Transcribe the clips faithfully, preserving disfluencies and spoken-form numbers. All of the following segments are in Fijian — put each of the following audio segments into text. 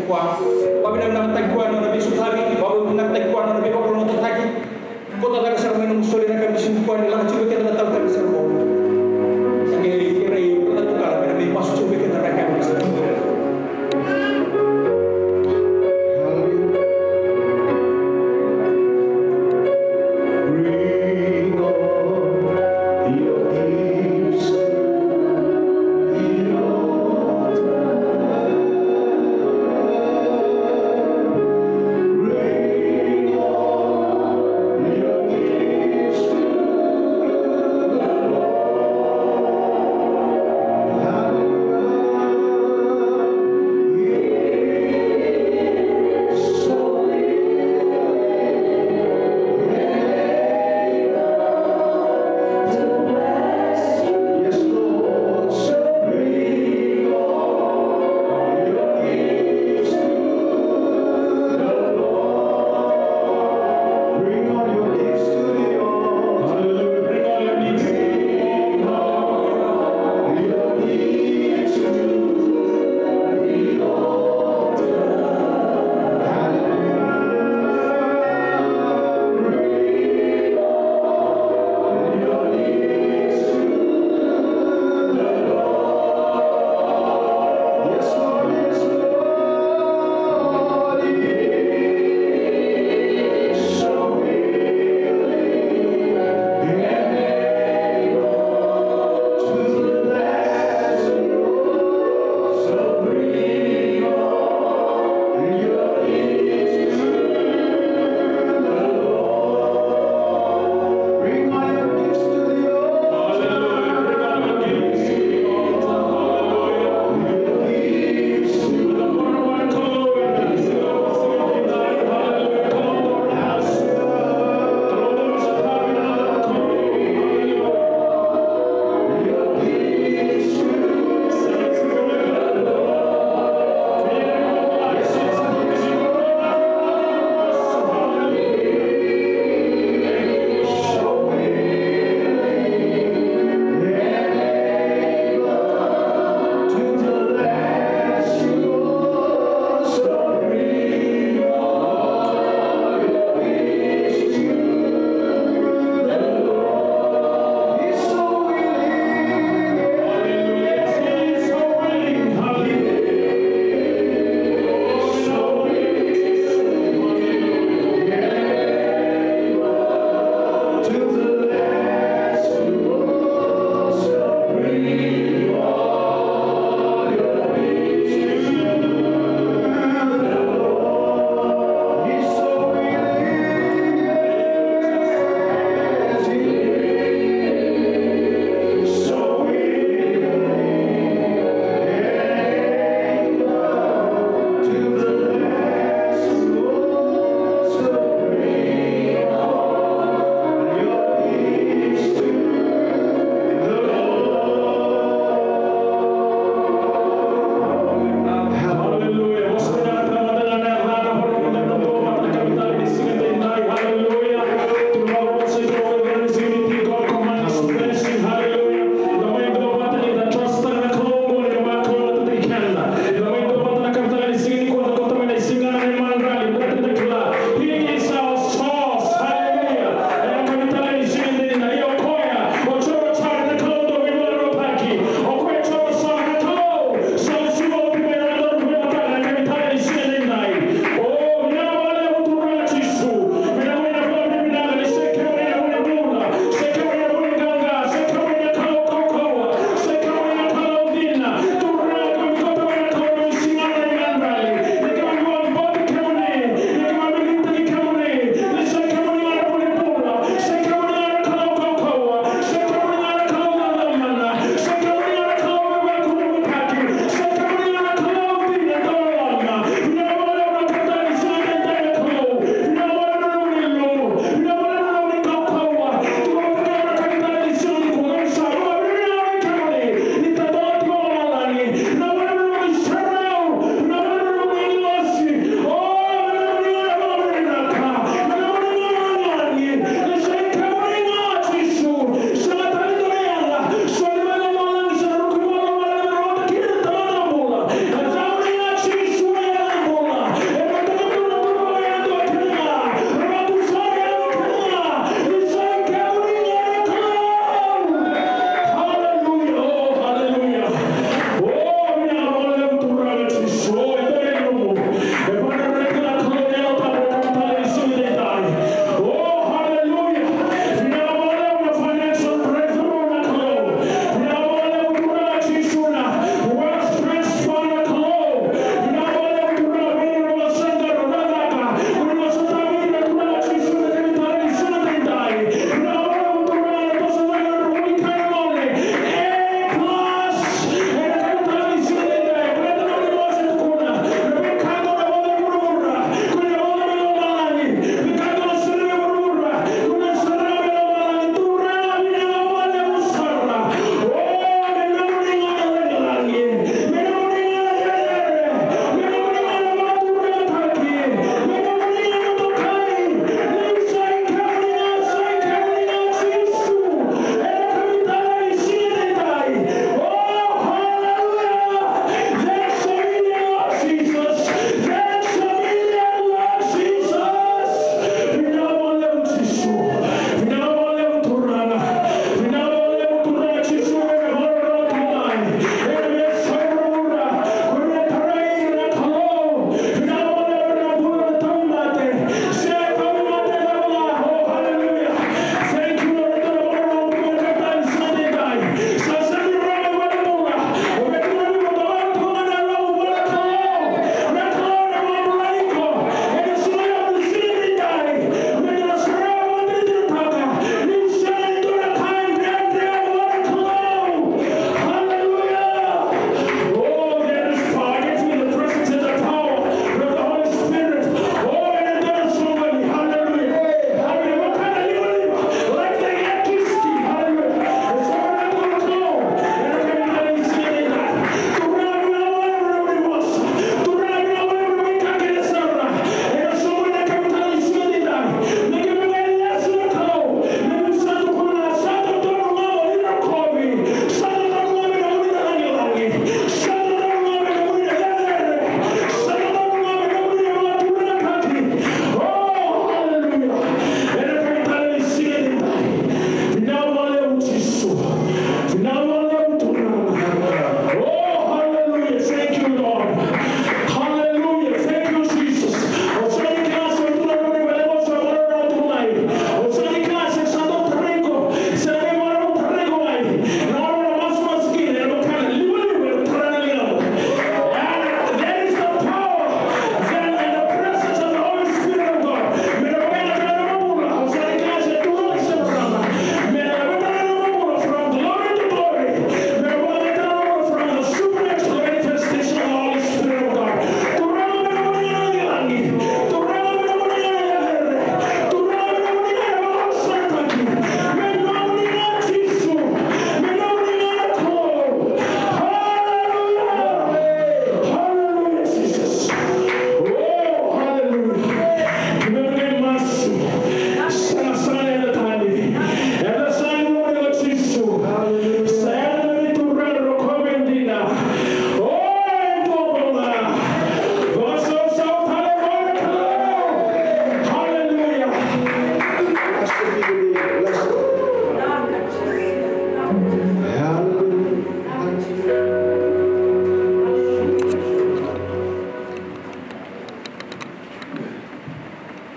Koya, vakavinavinakataki koya na nona veisotavi, vakavinavinakataki koya na nona veivakalougatataki. Kauta cake sara mai na nomu soli ena yakavi ni siga nikua ni lako tiko vei keda na talatala ni sere qo. Sa qai kerei ira na tukala me ra mai masu tiko vei keda na yakavi ni siga nikua.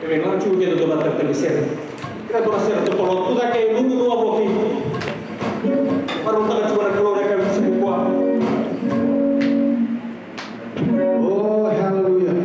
Mai na tiko keda dua na talatala ni sere. Keda dua na sere totolo tu cake e nunuva voli. Marautaka tiko na Kalou na yakavi siga nikua. Oh, hallelujah.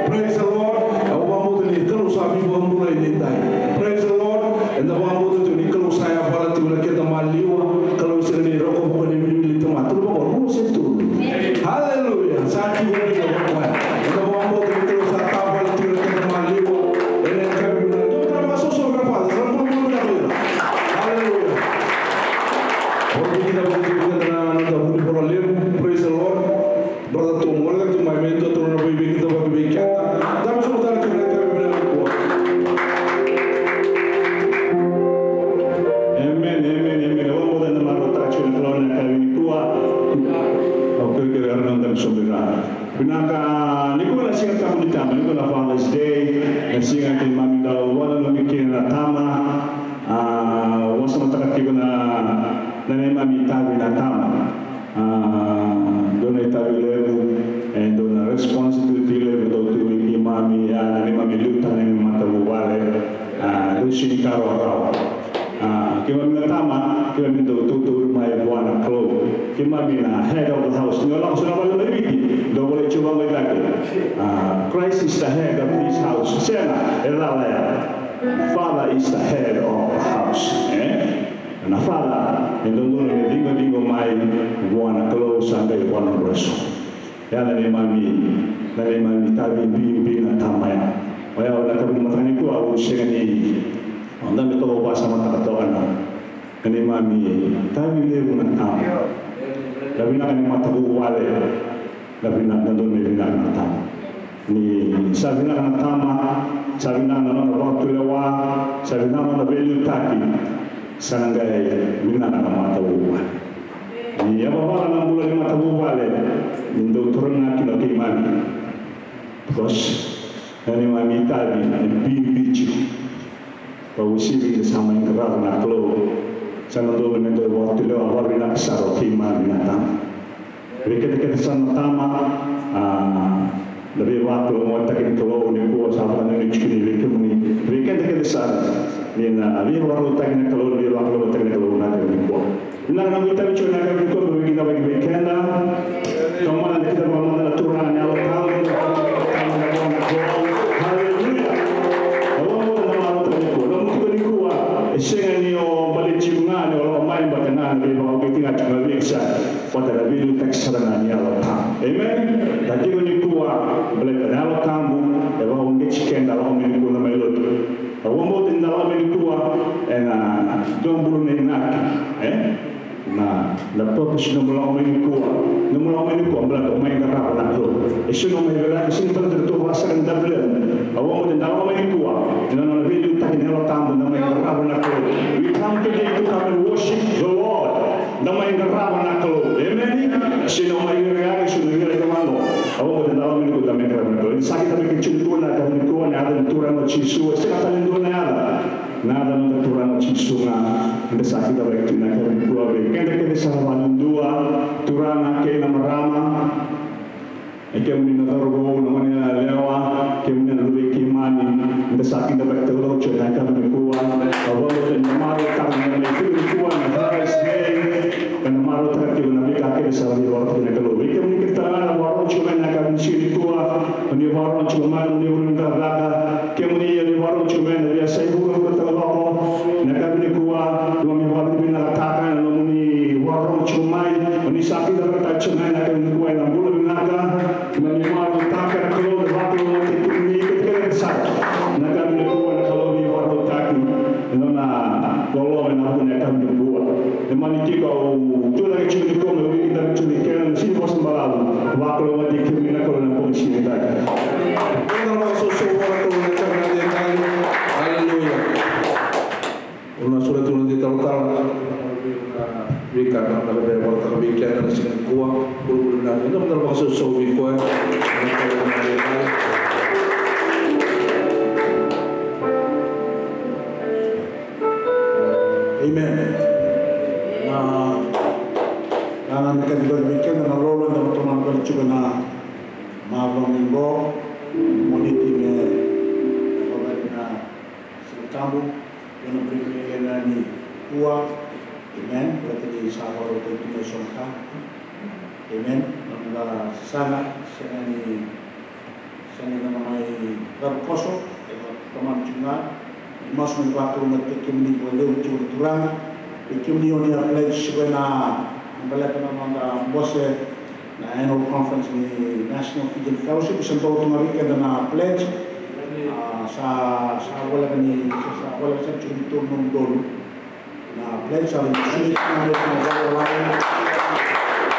Praise the Lord. Au vakabauta ni Kalou sa veivakabulai edaidai. Praise the Lord. Eda vakabauta tiko ni Kalou sa yavala tiko na keda maliwa. Kalou sega ni rokovi koya na iwiliwili tamata. Tolu vakaono, rua se tolu. Hallelujah. Sa tiko vei koya. Eda vakabauta ni Kalou sa tavale tiko na keda maliwa. Ena yakavi vinaka. Tou tara vakasoso vei Father. Sa bula bula vinaka vei ira. Hallelujah. Oti keda vakabauta tiko na noda vunivola levu. Praise the Lord. Brother Tom, welcome to my mentor, toro na vei vei kita vaki vei keda. Dami so tara kina ka vei na kua. Amen, amen, amen. Au vakabauta na marautaka tiko na Kalou na yakavi nikua. Au kerekere ira na dami sobu ira. Vinaka, nikua na Siga Tabu ni Tama, nikua na Father's Day, na siga keimami dau vakananumi kina na tama. A, au vakasamataka tiko na, na neimami itavi na tama. A, dua na itavi levu, e dua na responsibility levu e dau tu vei keimami, a, na neimami liutaka na neimami matavuvale. A, Sini ka rawarawa. A, keimami na tama, keimami dau tautauri mai vua na Kalou. Keimami na head of the house. Ni o lako so na vale mai Viti, dau volai tiko vaqo i cake. A, Christ is the head of this house. Sega, e cala ya. Father is the head of the house. E? Na father e dodonu me ciqociqo mai vua na Kalou, sa qai vua na bula eso. Ya na neimami, na neimami itavi bibi na tama ya. Oya na ka vou mataka nikua, au sega ni, au na me toka vakasamataka toka na, na neimami itavi levu na tama. Na vinaka ni matavuvale, na vinaka, na dodonu me vinaka na tama. Ni sa vinaka na tama, sa vinaka na nona vakatulewa, sa vinaka na nona veiliutaki, sa na qai vinaka na matavuvale. Ni yavavala na bula ni matavuvale, ni dau tarogi ga kina o keimami. Because na neimami itavi e bibi tiko. Vakauasivi ni da sa mai qarava na Kalou, sa na dodonu me dau vakatulewa vakavinaka sara o keimami na tama. Vei keda kece sara na tama, a, na veivakalougatataki ni Kalou nikua sa vakanuinui tiko ni vei kemuni, vei keda kece sara, ni na veivakarautaki na Kalou, na veivakarautaki na Kalou na ka nikua. Vinaka na nomu itavi tiko na yakavi nikua, me veiqaravi vei keda. Tomana na kidavaka mada na Turaga na Yalo Tabu. Haleluya. Au vakabauta na marau tiko nikua. Nomu tiko nikua, e sega ni o baleti tiko ga ni o lako mai, baleta ga na veivakauqeti ga tiko ga vei keda. Baleta na veiliutaki sara ga ni Yalo Tabu. Amen. Da tiko nikua, baleta na Yalo Tabu e vakauqeti keda, lako mai nikua na mai lotu. Au vakabauta ni da lako mai nikua ena dua bulu na inaki, e? Na, na purpose ni nomu lako mai nikua, nomu lako mai nikua baleta o mai qarava na Kalou. E sega ni o mai veilakoyaki, sega ni baleta na tou vakasaka ni W M. Au vakabauta ni da lako mai nikua ena nona veiliutaki na Yalo Tabu, da mai qarava na Kalou. We come today to come and worship the Lord. Da mai qarava na Kalou. Emeni. Sega ni o mai veilakoyaki, sega ni o mai veilakoyaki. Au vakabauta ni da lako mai nikua da mai qarava na Kalou. Ni sa kidavaki tiko nikua na yacana, na Turaga o Jisu, e sega tale ni dua na yaca. Na yaca ni noda Turaga o Jisu ga, eda sa kidavaki tiko na yakavi nikua vei keda kece sara vakadudua, turaga kei na marama, e kemuni na cauravou, na gone yalewa, kemuni na luvei keimami, eda sa kidavaki taucoko tiko na yakavi nikua. Au vakabauta ni na marautaka na yakavi nikua, na Thursday, ena marautaka tiko na veika kece sa veivakarau tiko na Kalou. Vei kemuni kece tale ga na vakarorogo tiko mai na yakavi ni siga nikua, o ni vakarorogo tiko mai, o ni vuli na cakacaka, kemuni o ni vakarorogo tiko mai na veiyasai vuravura taucoko, na yakavi nikua, keimami vakavinavinakataka na nomuni vakarorogo tiko mai, o ni sa kidavaki tiko mai na yakavi nikua ena bula vinaka, keimami vakavinavinakataka na Kalou, na vakalougatataki kemuni kece kece sara. Na yakavi nikua na Kalou ni vakarautaki, ena nona loloma ena vuku ni yakavi nikua. Neimami tiko, au tucake tiko nikua, meu wilika tiko ni kena na sini vosa balavu. Vakalougatataki kemuni na Kalou ena bogi ni siga ni mataka. Eda na vakasoso vua na Kalou ena mataka ni mataka. Aleluya. Au na sureti na noda italatala. Vika na noda veivakarau vei keda na siga nikua. Bulubulu na noda vakasoso vei koya. Amen. Na, na, na, me ka ni vei keda na lolo eda na tomana vei tiko na macawa ni qo, Moniti me, na Siga Tabu, ena break ni lena ni kua. Amen. Baleta ni sa vakarautaki tu mai so na ka. Amen. Na noda sasaga, sega ni, sega ni na mai cava koso, e tomana tiko ga. Ni masu me vakalougatataki kemuni vakalevu tiko na Turaga. Vei kemuni o ni a pledge tiko ena, baleta na noda bose, na annual conference ni National Fijian Fellowship, sa dau tu ga vei keda na pledge. A, sa, sa voleka ni, sa, sa voleka sa tiko ni tolu na udolu. Na pledge sa vei sui na me na vakalala.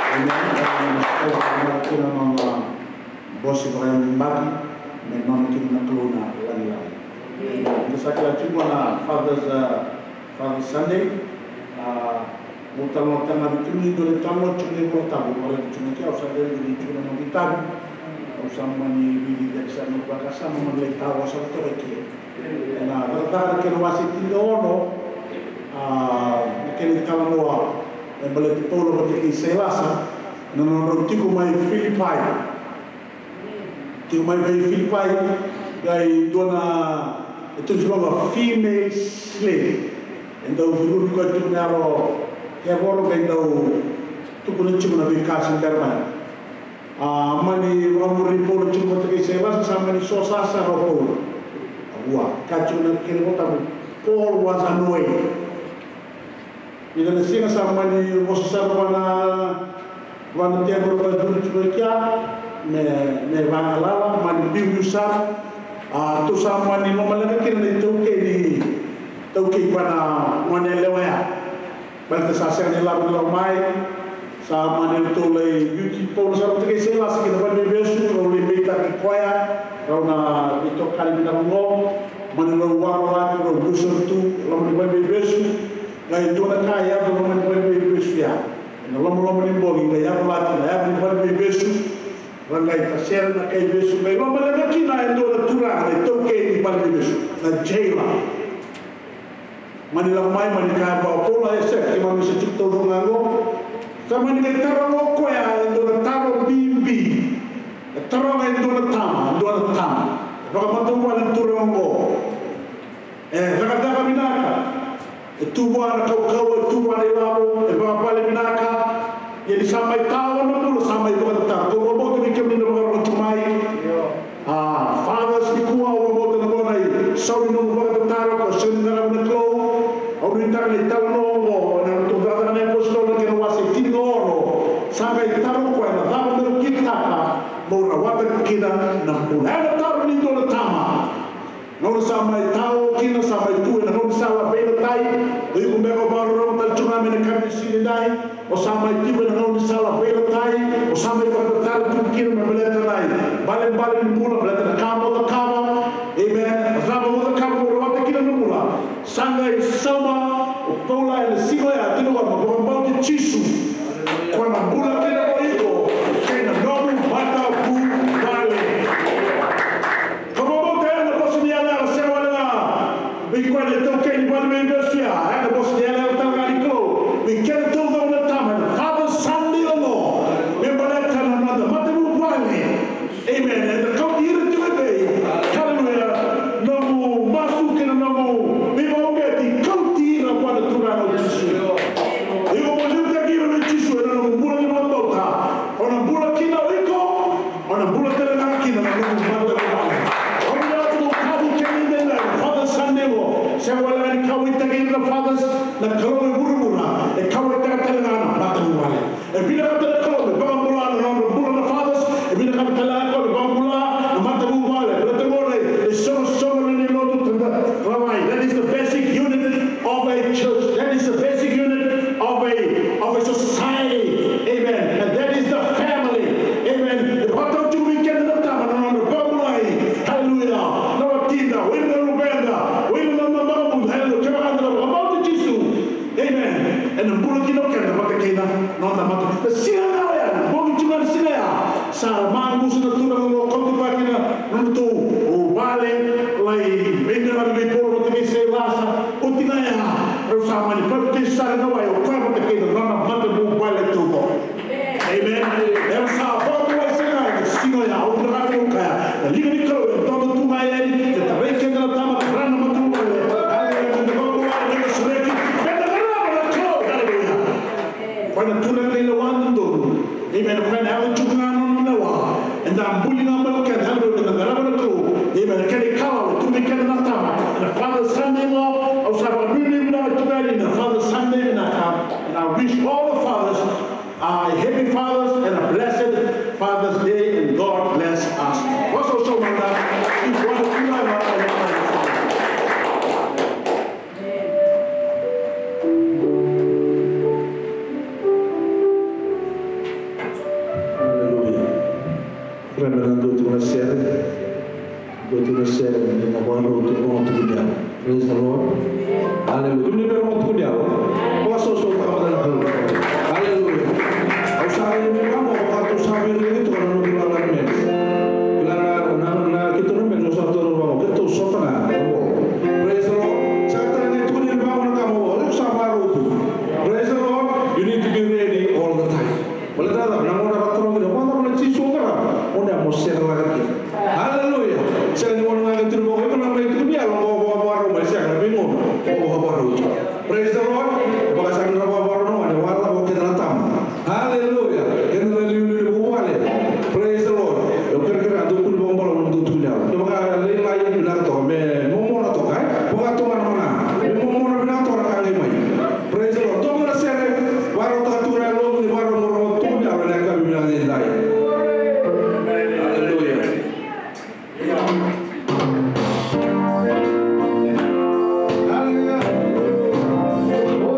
Amen. Sa na kina na bose vakayabaki me nona kina na Kalou na lagilagi. Amen. Sa kila tiko na Father's, uh, Father's Sunday. A, Au talanoataka vei kemuni dua na italanoa tiko na iVolatabu, au raica tiko na kea, au sa raica tiko na noqu itavi. Au sa mani veiciciyaki sara na noqu vakasama, mani lai tavosa toka i ke. Ena Cakacaka na kena wase tinikaono, a, na kena italanoa me baleti Paula vata kei Sailasa, na nodrau tiko mai Filipai. Tiko mai vei Filipai, qai dua na E tukuni tiko ga female slave. E dau vuruni koya tiko na yalo tevoro, qai dau tukuna tiko na veika sa bera mai. A mani vakamuri Paula tiko vata kei Sailasa, sa mani sosa sara o Paula. A vua, ka tiko na kena iVolatabu, Paul was annoyed. Ena siga sa mani vosa sara vua na, vua na tevoro ka curu tiko i kea, me, me vagalala, mani biubiu sara. A, tou sa mani lomaleqa kina na itaukei ni, taukei vua na gone yalewa ya. Baleta sa sega ni lako ni lako mai, sa mani ratou lai biuti Paula sara vata kei Sailasa ki na valeniveivesu, rau lai beitaki koya, rau na veitokani vinaka oqo, mani rau warolaki, rau biu sara tu, loma ni valeniveivesu. Qai dua na ka e yaco loma ni valeniveivesu ya. Ena lomaloma ni bogi qai yavalati na yava ni valeniveivesu. Ra qai tasere na kaivesu, qai lomaleqa kina e dua na turaga na itaukei ni valeniveivesu, na jailer. Mani lako mai, mani kaya vua o Paula, e sega, keimami se tiko taucoko ga qo. Sa mani qai taroga o koya e dua na taro bibi. E taroga e dua na tama, dua na tama. E vakamatavuvale na turaga oqo. E cakacaka vinaka. E tu vua na kaukauwa, e tu vua na ilavo, e vakavale vinaka. Ia ni sa mai tawa na bula, sa mai vakatataro. Au vakabauta vei kemuni na vakarorogo tiko mai. A, fathers nikua, au vakabauta na gauna e sau ni nomu vakatataro, ka sega ni qarava na Kalou. Au nuitaka na italanoa oqo, ena Nona iVolatabu na iApositolo na kena wase tinikaono. Sa qai taro o koya, na cava meu kitaka meu rawata kina na bula? Ena taro ni dua na tama. Gauna sa mai tao kina, sa mai tu ena gauna ni sala veilatai. O iko beka o vakarorogo tale tu ga mai na yakavi ni siga nidai. O sa mai tiko ena gauna ni sala veilatai. O sa mai vakatataro tu kina me baleta na ibalebale ni bula, baleta na ka mo cakava. Amen. Na cava mo cakava mo rawata kina na bula. Sa qai sauma o Paula ena siga oya, tukuna vua, vakabauti Jisu. Ko na bula kina o iko kei na nomu matavuvale. Ka vakabauta ya na vosa ni yalayala, sega wale ga vei koya na itaukei ni valeniveivesu ya, ya na vosa ni yalayala tale ga ni Kalou vei keda taucoko na tama ena Father's Sunday oqo, me baleta na noda matavuvale. Amen. Eda kauti ira tiko e vei? Hallelujah. Nomu masu kei na nomu veivakauqeti, kauti ira vua na Turaga o Jisu. Iko mo liutaki ira vei Jisu ena nomu bula ni vakabauta. O na bula kina o iko, o na bula tale ga kina na nomu matavuvale. Au vinakata mo kavu kina edaidai, Father's Sunday oqo. Sega wale ga ni kauwaitaki ira na fathers na Kalou e vuravura, e kauwaitaka tale ga na matavuvale. E vinakata na Kalou me vakabula na nodra bula na fathers, e vinakata tale ga na Kalou me vakabula na matavuvale. Baleta qo na isoqosoqo ni lotu, tada, rawai. That is the basic unit of a church. That is the basic unit of a, of a society. Amen. And that is the family. Amen. E vakatau tiko vei keda na tama na nodra vakabulai. Hallelujah. Na watida, o ira na luveda, o ira na nona vakabula. Hallelujah. Kevaka eda na vakabauta Jisu. Amen. Ena bula kina o keda vata kei na noda mata. Na siga ga oya, bogi tiko ga na siga ya, sa maqusa na turaga oqo, kauta vua kina na nodratou vale, lai veiqaravi vei Paula vata kei Sailasa. Oti ga ya, rau sa mani papitaiso sara ena wai, o koya vata kei na nona matavuvale taucoko. Amen. Era sa vakabulai sara ga ena siga oya, au vinakata meu kaya, na liga ni Kalou e dodo tu ga yani, me tarai keda na tama, tarai na matavuvale. Hallelujah. Me da vakabulai, me da sereki, me da qarava na Kalou. Hallelujah. Koya na Turaga ni lewa dodonu. Amen. Koya na yaco tiko ga na nona lewa. Eda buli ga mai o keda. Hallelujah. Me da qarava na Kalou. Amen. Kena ikalawa, tu vei keda na tama. Na Father's Sunday qo, au sa vakanuinui vinaka tu ga yani na Father's Sunday vinaka. And I wish all the fathers a happy Father's and a blessed Father's Day, and God bless us. Vakasausau mada. Hallelujah. Kerea me na dua tiko na sere. Dua tiko na sere, ni na vakarau tu, rogo tiko ni yalo. Praise the Lord. Hallelujah. Kemuni beka rogo tiko ni yalo. Vakasausau mada na Kalou. Hallelujah. Au sa raica mai vaqo, vaka tou sa veivuke tiko na noqu lala na mess. Kila na, na, na, keitou na mess, au sa taura vaqo. Keitou sota ga. Praise the Lord. Sa tara ni tukuni vaqo na ka vaqo. Au sa vakarau tu. Praise the Lord. You need to be ready all the time. Baleta na cava? Na gauna ra taroga kina, vakacava na Jisu o qarava? O na mo sere lako kina. Hallelujah. Sega ni gauna ga keitou na vaqo, iko na mai tu Praise the Lord. Vakasara na vavaro no ane wala o kena na tama. Hallelujah. Kena na liuliu ni vuvale. Praise the Lord. Eu kerekere a dou kuli vakabala na dou tukuni yalo. Dou vakalailai vinaka toka me momona toka, e. Vakatoka na mana. Me momona vinaka toka na ka qai mai. Praise the Lord. Dou na sere. Varo toka tu na yalo ni varo moro tukuni yalo na ka vinaka ni dai. Hallelujah.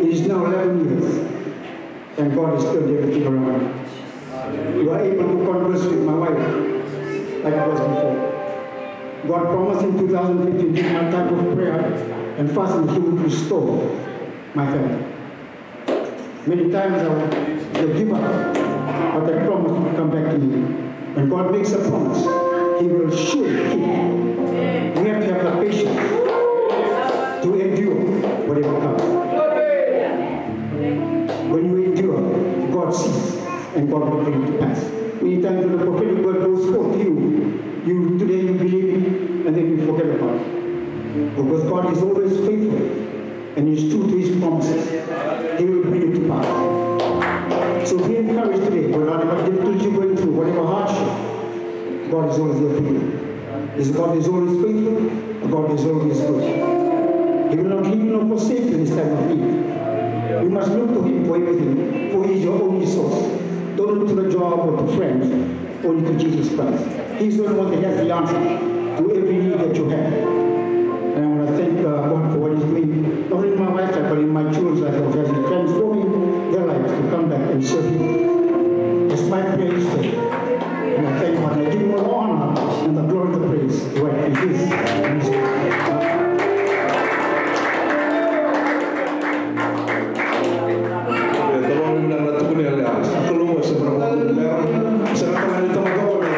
It is now eleven years, and God has turned everything around. We are able to converse with my wife like it was before. God promised in two thousand fifteen, during my time of prayer and fasting, He would restore my family. Many times I would give up, but that promise would come back to me. When God makes a promise, He will surely keep it. We have to have the patience to endure whatever comes. When you endure, God sees and God will bring it to pass. Many times when the prophetic word goes forth to you, you today you believe it and then you forget about it. Because God is always faithful and is true to His promises. He will bring it to pass. So be encouraged today. Whatever difficulty you're going through, whatever hardship, God is always there for you. He's a God is always faithful, a God is always good. He will not leave you nor forsake you in this time of need. You must look to Him for everything, for He is your only source. Don't look to the job or to friends, only to Jesus Christ. He's the only one that has the answer to every need that you have. And I want to thank uh, God for what He's doing, not only in my wife's life, but in my children's life, also as He's transforming their lives to come back and serve Him. That's my prayer this day. And I thank God. I give Him all the honor and the glory and the praise right in His ministry. E, Kalou vinaka na tukuni yale a. Kalou e se mara mara mara. Sa na tanga ni tama toko na.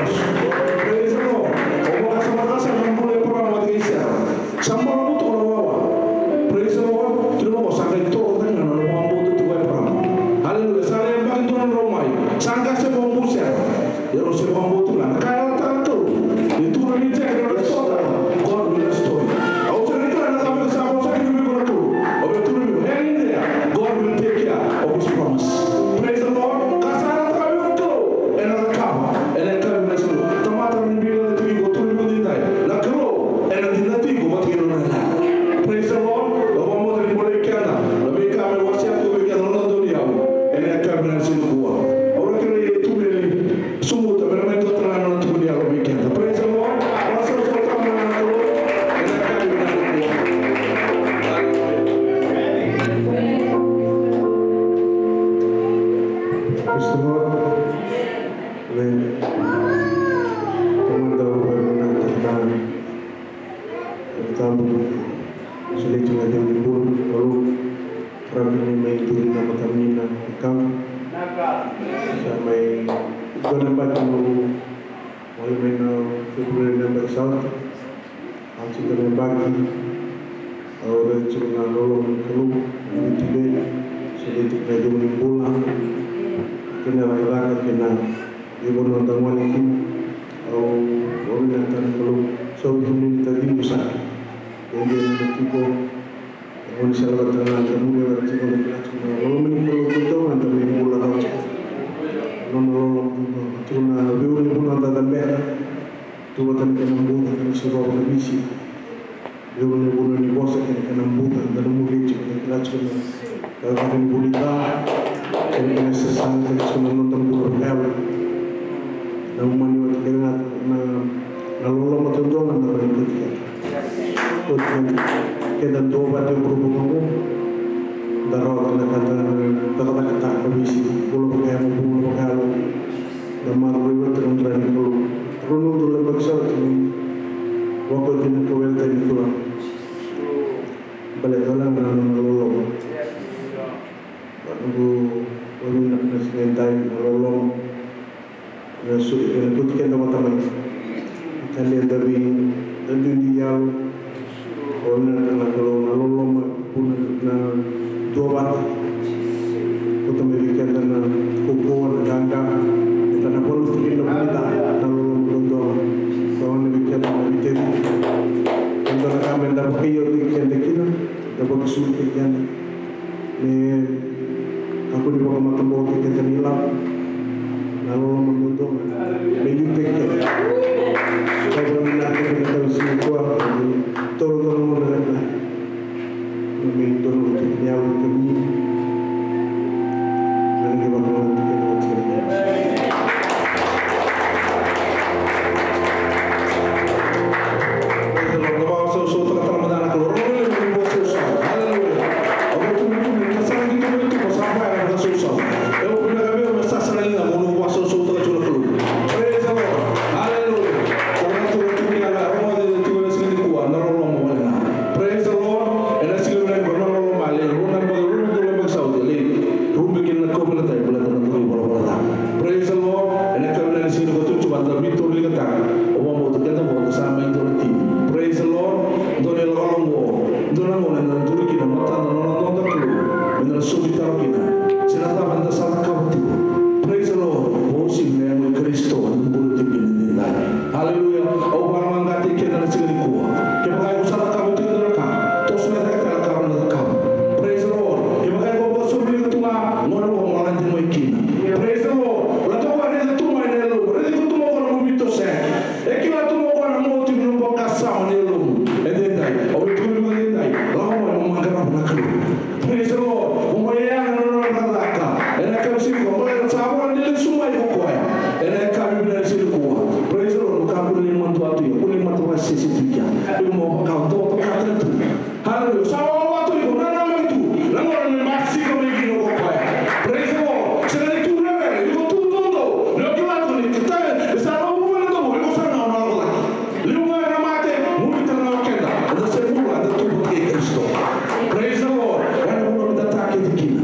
Praise the Lord. O mo ka sa mara sa na mule para mo te isa. Sa mara mo to na wawa. Praise the Lord. Tiro mo sa kai to na na mo mo to to para. Hallelujah. Sa le ba to na ro mai. Sa ka se mo mo se. Ia o se vakabauta tiko ga na ka e yalataka na Kalou. Ni tukuna ni Jeke na nona sota, God will restore you. Au sega ni kila na ka me sa vosa kina vei iko na Kalou. Au via tukuna vei iko, hang in there. God will take care of his promise. Praise the Lord. Ka sa yalataka vei iko na Kalou, ena cakava. Ena cakava na Kalou. Tamata ni vila na tiko iko, tukuna vei iko ni dai. Na Kalou ena dina tiko vata kei na nona yaca. Praise the Lord. Au vakabauta ni bolei keda na veika me wasea tiko vei keda na nona dau ni yau. Ena cakava na siga nikua. Au na kerei Tumeli. Sumuta, me na mai dua tale na nona tukuni yalo vei keda. Praise the Lord. Vakasausau tale na Kalou. Ena yakavi vinaka nikua. Praise the Lord. Amen. Tamada, au vakavinavinakataka na Kalou tabu. Solia tiko na icegu ni bula, Kalou. Rawa ni mai duri na matamuni na wekaqu. Sa mai dua na yabaki noqu gole mai na February na yabaki sa oti. Sa oti dua na yabaki. Au raica tiko na loloma ni Kalou, na veituberi. Solia tiko na icegu ni bula. Kei na cakacaka kei na veivanua da gole kina. Au vakavinavinakataka na Kalou. Sa oti ni taciqu sa. Dede na tiko. Oni sa lako tale ga na muri, era tiko na kila tiko na loloma ni Kalou duadua ga da mai bula rawa tiko. Nona loloma duadua ga tiko na veiulunivanua da cabeta. Tu vata na kena buca, kena sirova na veisiga. Veiulunivanua ni vosa kei na kena buca da na muri tiko, da kila tiko na cakacaka ni vuli ca. Kei na kena sasaga, kei na tiko na noda bula vakayalo. Na umani vata kei na, na, na loloma duadua ga da mai bula tiko. Oti keda, keda duavata e vuravura oqo. Da rawata na ka da cakacakataka na veisiga. Bula vakayalo, bula vakayalo. Da maroroi vata na dra ni Kalou. Rua na udolu na yabaki sa oti ni vakauti na kauveilatai ni Turaga. Baleta tale ga na nona loloma. Noqu vakavinavinaka na siga edai na loloma. Ena soli, ena kauti keda vata mai. Talia Davi, Davi ni yalo. O na, na Kalou na loloma, vuna na duavata. Kauta mai vei keda na kaukaua, na qaqa. Eda na valuta kina na vunica, na loloma duadua. Sa wana vei keda na veiteci. Keda na ka me da vakaioti keda kina, da vakasuka keda. Me kakua ni vakamatabokotaki keda na ilavo. Na loloma duadua me liutaki keda. Sa vakavinavinaka keda na tausi nikua, toro toro mo na lekaleka. Me me dua na utu ni yalo kemuni. Me na qai vakamatabokotaki keda vata kei na. Praise the Lord. Hallelujah. Sobi taro kina. Se na cava eda sa cakava tiko. Praise the Lord. Vosi me yago i Karisito eda bula tiko kina ni dai. Hallelujah. Au vakamaqati keda na siga nikua. Kevaka iko sa cakava tiko na ka, toso na cakava na cakava. Praise the Lord. Kevaka iko vakasobi iko tu ga, gona mo lade mai kina. Praise the Lord. Lako vua raica tu mai na yalomu. Raica iko tu mai na nomu veitosoyaki. E kila tu mai na nomu vakasama na yalomu. E dai dai. Au vei tu mai dai dai. Lako mai mo qarava na Kalou. Praise the Lord. Mo mai yaga na nona cakacaka. Ena yakavi siga nikua, mo lai sa vaka ni lesu mai ko koya. Ena yakavi vinaka ni siga nikua. Praise the Lord. Mo kakua ni madua tu ya. Kua ni mata vakasese tu ya. Iko mo vaka o dua vaka tu. Hallelujah. Sa wawa tu iko, nanamaki tu. Na gauna ni basika mai kina ko koya. Praise the Lord. Sega ni tu na vele, iko tu dodo. Ni o kila tu ni kita, ni sa na vuvale dodo, iko sa na ona lako laki. Liu ga na mate, muri tale ga o keda. Eda se bula, eda tu vata kei Karisito. Praise the Lord. Ena vanua meda takete kina.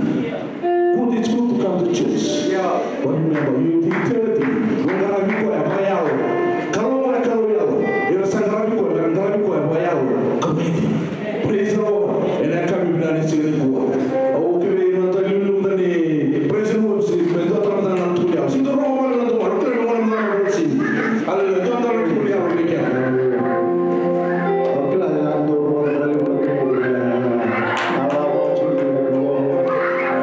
Good, it's good to come to church. But remember, you take eternity. Mo qaravi koya vakayalo. Kalou ga e Kalou yalo. Era sa qaravi koya, era qaravi koya vakayalo. Kamedi. Praise the Lord. Ena yakavi vinaka ni siga nikua. Au kerei ira na taliuliu mada ni praise and worship. Me dua tale mada na tukuni yalo. Sega ni dua rogo wale na dua. Au kerei me wale mada na worship. Hallelujah. Dua tale na tukuni yalo ni kena. Au kila ni na dua rogo wale na dua. Ala au tukuni yalo.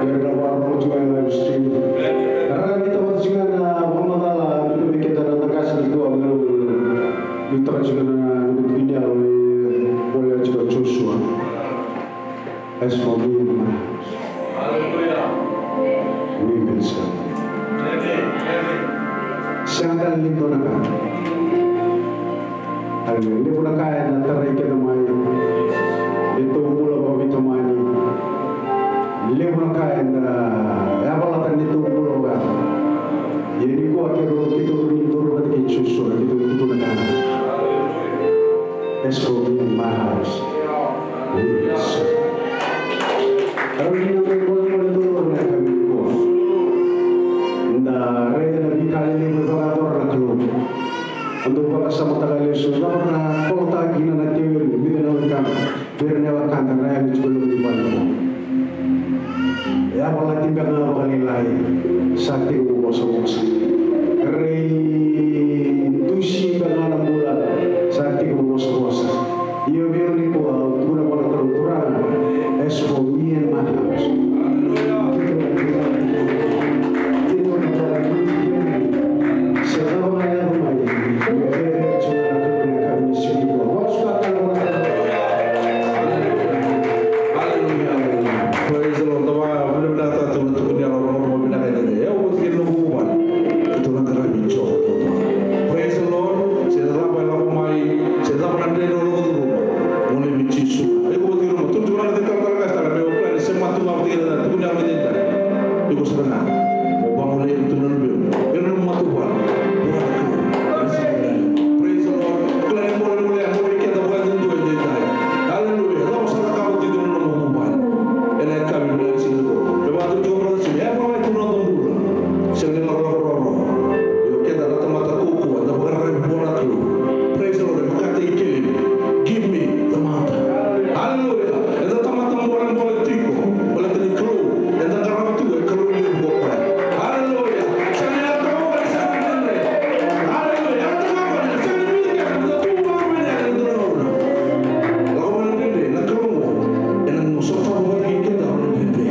Ira na wale na tukuni live stream. Era na mita wale tukuni na wale mada la. Mita me keda na takasi ni dua. Mita wale tukuni na tukuni yalo. Wale tukuni Joshua. As for me and my house, we will serve the Lord. Sega tale ni dua na ka. Hallelujah. Levu na ka ena tarai keda mai. Neitou bula vakaveitamani. Levu na ka ena yavalata neitou bula vaka. Ia nikua keitou, keitou ni duru vata kei Joshua, keitou tukuna na ka. As for me and my house, we will serve. Au ni na mai bolebole dodonu ena yakavi nikua. Da raica na veika lelevu e vakayacora na Kalou. Au dau vakasamataka lesu, cava na kolotaki kina na teveli, vica na wekada, vei ira na wekada, na yalo tiko e loma ni vale. Yavalati beka ga vakalailai, sa tiko vosavosa. Rei dusi beka ga na bula, sa tiko vosavosa. Io, vei au nikua, au tukuna vua na Kalou, Turaga, as for me and my house. Tiko na bula, tiko na bula, se cava ga e yaco mai, me rere tiko na Kalou ena yakavi ni siga nikua. Hallelujah, hallelujah. Praise the Lord. Dou vakavinavinakataka tu na tukuni yalo, rogoca vinaka e dede. E au vata kei na noqu vuvale. Keitou na qaravi Jiova. Praise the Lord. Se cava e lako mai, se cava na dredre o lako curuma. Mo laivi Jisu. Iko vata kei ruma. Tutu na dei talatala qase tale me o kila ni sema tu ga vata kei na tukuni yalo e dede. Iko sara ga. Mo vagolei ira tu na luvemu. Ira na matavuvale. Praise the Lord. Kila ni bolebole, a bolei keda vakayadudua e dede. Hallelujah. Cava sa cakava tiko na nomu vuvale ena yakavi vinaka ni siga nikua? Me vakatau tiko, brother Jimmy, e vakavei tu na noda bula. Sega ni lakolako rawarawa. Io, keda na tamata kaukaua, da vakararavi vua na Kalou. Praise the Lord. E vakataki Caleb, give me the mountain. Hallelujah. Eda tamata bolebole tiko. Baleta ni Kalou eda qarava tu e Kalou levu ko koya. Hallelujah. Sega ni yalataka o koya, sega ni dredre. Hallelujah. Yalataka o koya, sega ni dredre, eda tu vakavinaka ena dua na gauna. Lako mai na dredre, na Kalou ena sotava vata kei keda na dredre.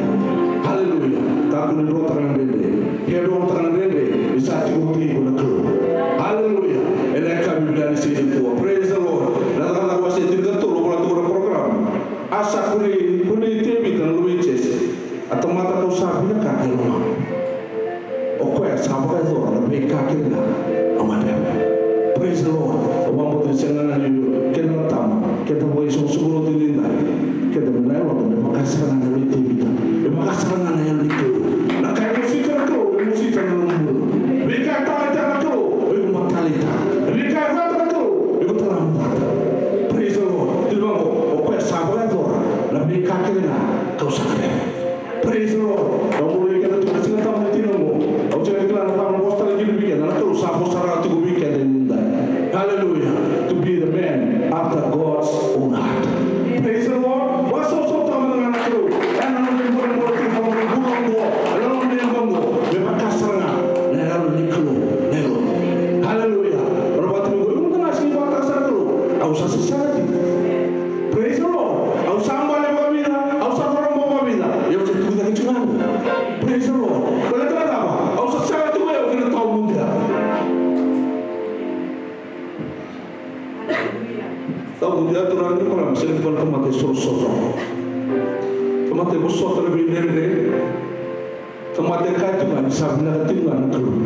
Hallelujah. Kakua ni drotaka na dredre. Ke drotaka na dredre, ni sa tiko vata kei iko na Kalou. Hallelujah. Ena yakavi vinaka ni siga nikua. Praise the Lord. Na Cakacaka wase tinikatolu, au vola tiko na program. A sa kunei, kunei Tevita na luve i Jese. A tamata kau sa vinakata e lomaqu. O koya sa vakayacora na veika kece ga au gadreva. Praise the Lord. Au vakabauta ni sega ga ni keda na tama, keda vakaisoqosoqo lotu edaidai. Keda mai na yaloda me vaka sara ga na luve i Tevita. Me vaka sara ga na yalo ni Kalou. Na ka e mosita na Kalou, e mosita na nomu bula. Veika e taleitaka na Kalou, o iko mo taleitaka. Veika e cata na Kalou, o iko talega mo cata. Praise the Lord. Kila vaqo, o koya sa vakayacora na veika kece ga kau sa gadreva. Praise the Lord. Au via kaya tu na Siga Tabu ni tina oqo. Au sega ni kila na cava na vosa tale kina vei keda. Na Kalou sa vosa rawa tiko vei keda edaidai. Hallelujah. To be the man after God's own heart. Praise the Lord. Vakasausau tale mada ga na Kalou. Ena noda ibalebale tiko. Praise the Lord. Baleta na cava? Au sa sega tu ga o kina tawamudu ya. Tawamudu ya, turaga kei na marama, sega ni vaka na tamata e sorosoro. Tamata e vosota na veidredre. Tamata e kaya tu ga ni sa vinaka tiko ga na Kalou.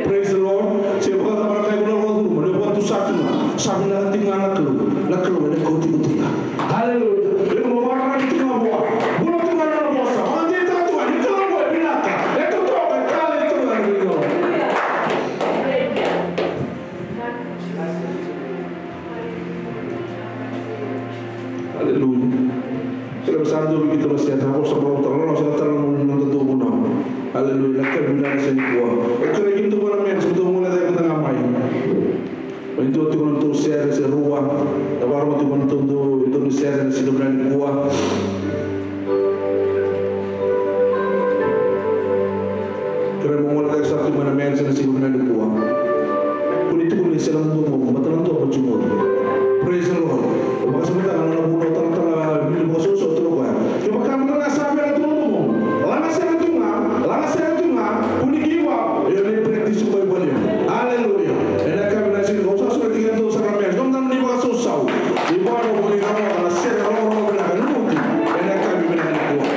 Praise the Lord. Se vakacava na ka e vunau vakacuruma, ni vakatusa tu ga, sa vinaka tiko ga na Kalou. Na Kalou ena kauti iko tiko ga. Hallelujah. Iko mo vakararavi tiko ga vua. Bula tiko ga na nona vosa. Vakadeitaka tiko ga ni Kalou e vinaka. E totoka, e talei tiko ga na veigauna. Aleluya. Kila sa dua vei keitou na sere, sa vosa vakatotolo, sa na tara na noda dua vunau. Aleluya. Na yakavi vinaka sa nikua. Au kerea keitou vua na men's, keitou gole cake mada ga mai. Mai dua tiko na nodatou sere se rua. Na vakarorogo tiko na nodatou dua, dua na sere na siga vinaka nikua. Kerea mo gole cake sara tu mai na men's ena siga vinaka nikua. Kua ni tukuna ni sega na domomu, baleta na domo e tu qori. Praise the Lord. Vakasamataka na nona vunau talatala Vili Vakasausau, tukuna o koya, kevaka mada ga sa via tu na domomu, laga sere tu ga, laga sere tu ga, kua ni give up. Io, ni practice mai vale. Aleluya. Ena yakavi vinaka sa nikua, au sa sureti kemudou sara na men's. Dou mada ni vakasausau. Ni vua na vuli na roka na sere rogorogo vinaka, lumuti. Ena yakavi vinaka nikua.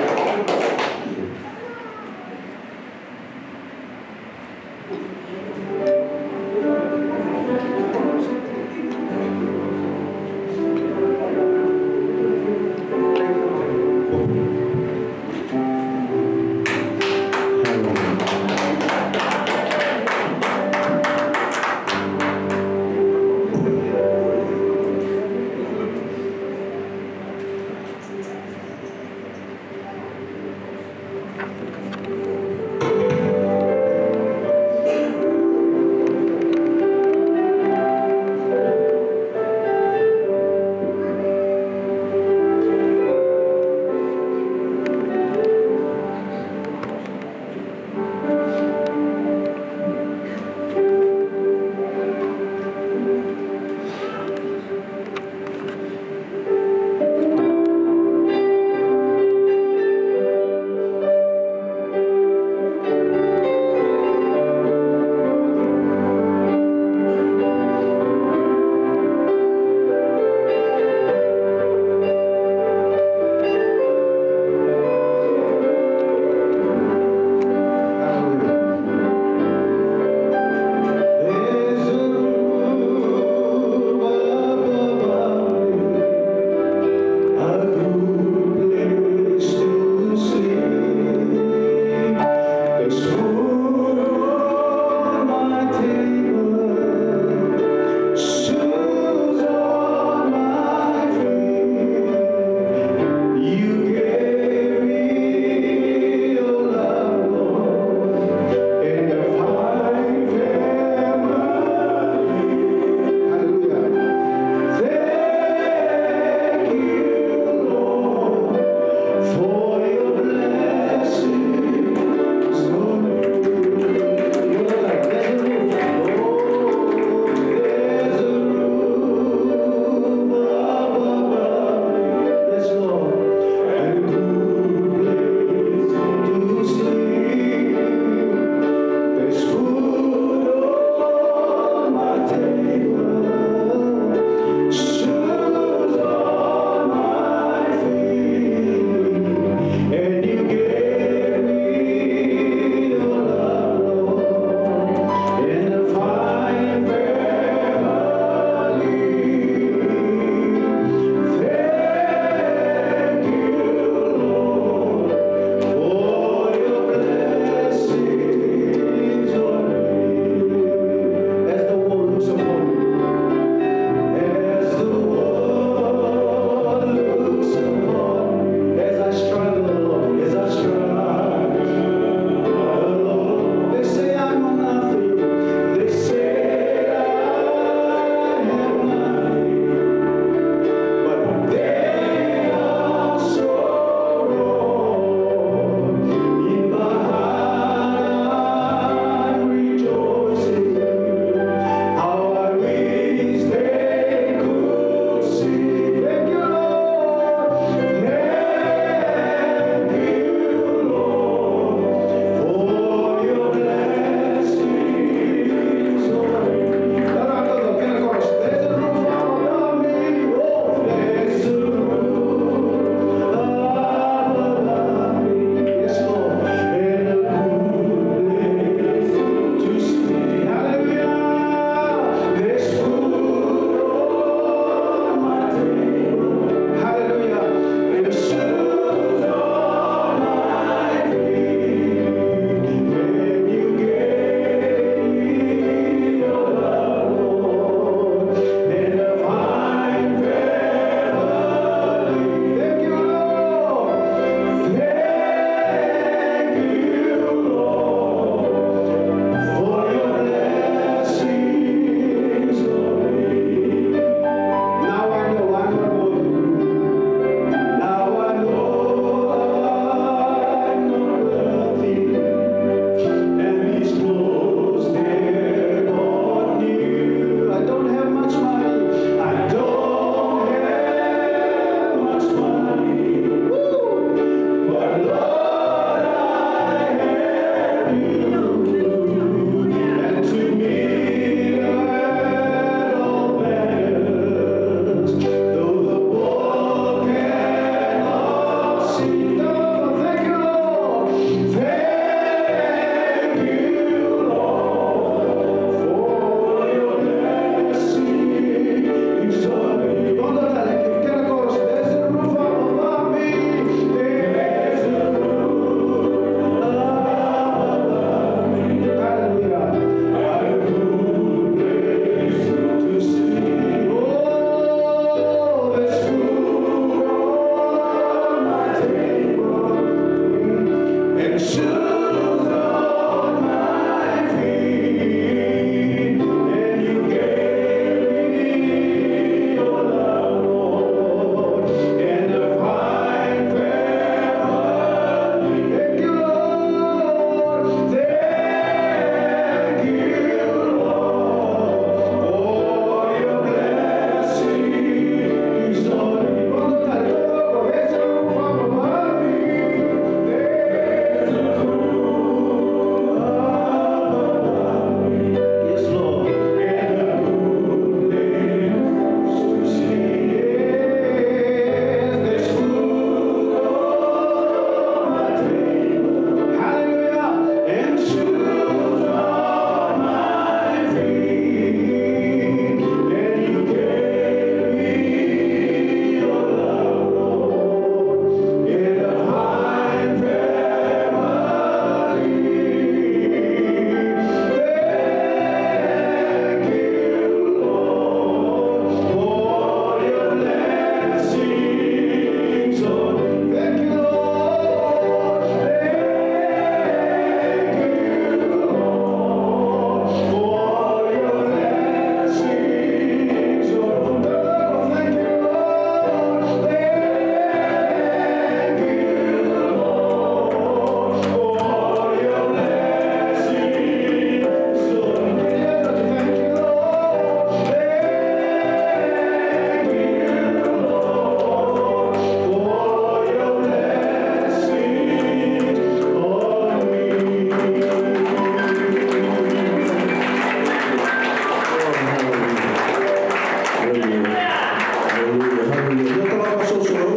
Hallelujah, hallelujah.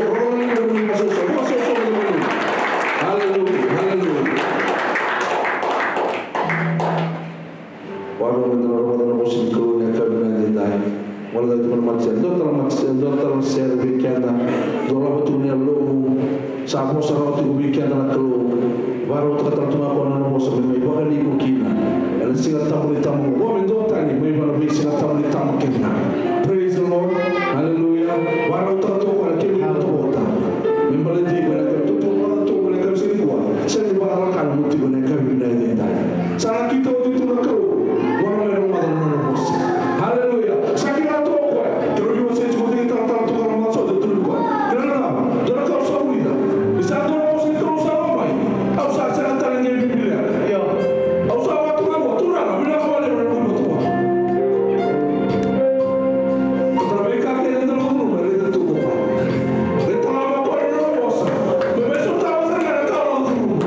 Hallelujah, hallelujah. Vakarau meda na rogoca na vosa ni Kalou ena yakavi vinaka edaidai. Gole tale tiko na matasere, dua tale na matasere, dua tale na sere vei keda. Dolava tiko na yalomu. Sa vosa rawa tiko vei keda na Kalou. Vakarautaka tale tu ga o koya na nona vosa me mai vakani iko kina ena Siga Tabu ni Tamaqu. Qo me duatani mai vei na veisiga tabu ni tabu kece ga. Praise the Lord. Hallelujah. Vakarautaka tiko o koya na kemu ivotavota. Me baleti iko ena yakavi, tutu mada tu ena yakavi siga nikua. Sega ni vakalakala mo tiko ena yakavi vinaka edaidai. Sa nakita oti tu na Kalou. Vua na mai rogoca na nona vosa. Haleluya. Sa kila tu o koya. Keirau ni wasei tiko tiko talatala tu ga na macawa, dou tukuna o koya. Kila na cava? Dua na ka au sa vulica. Ni sa dua na vosa ni Kalou sa lako mai. Au sa sega tale ni qai bibilia. Io. Au sa vaka tu ga vua, Turaga, vinaka vakalevu na nomu ivotavota. Kei na veika kece eda lako curuma, raica tu o koya. Raica tu o koya na nona vosa. Me mai sotava sara ga na ka au lako curuma.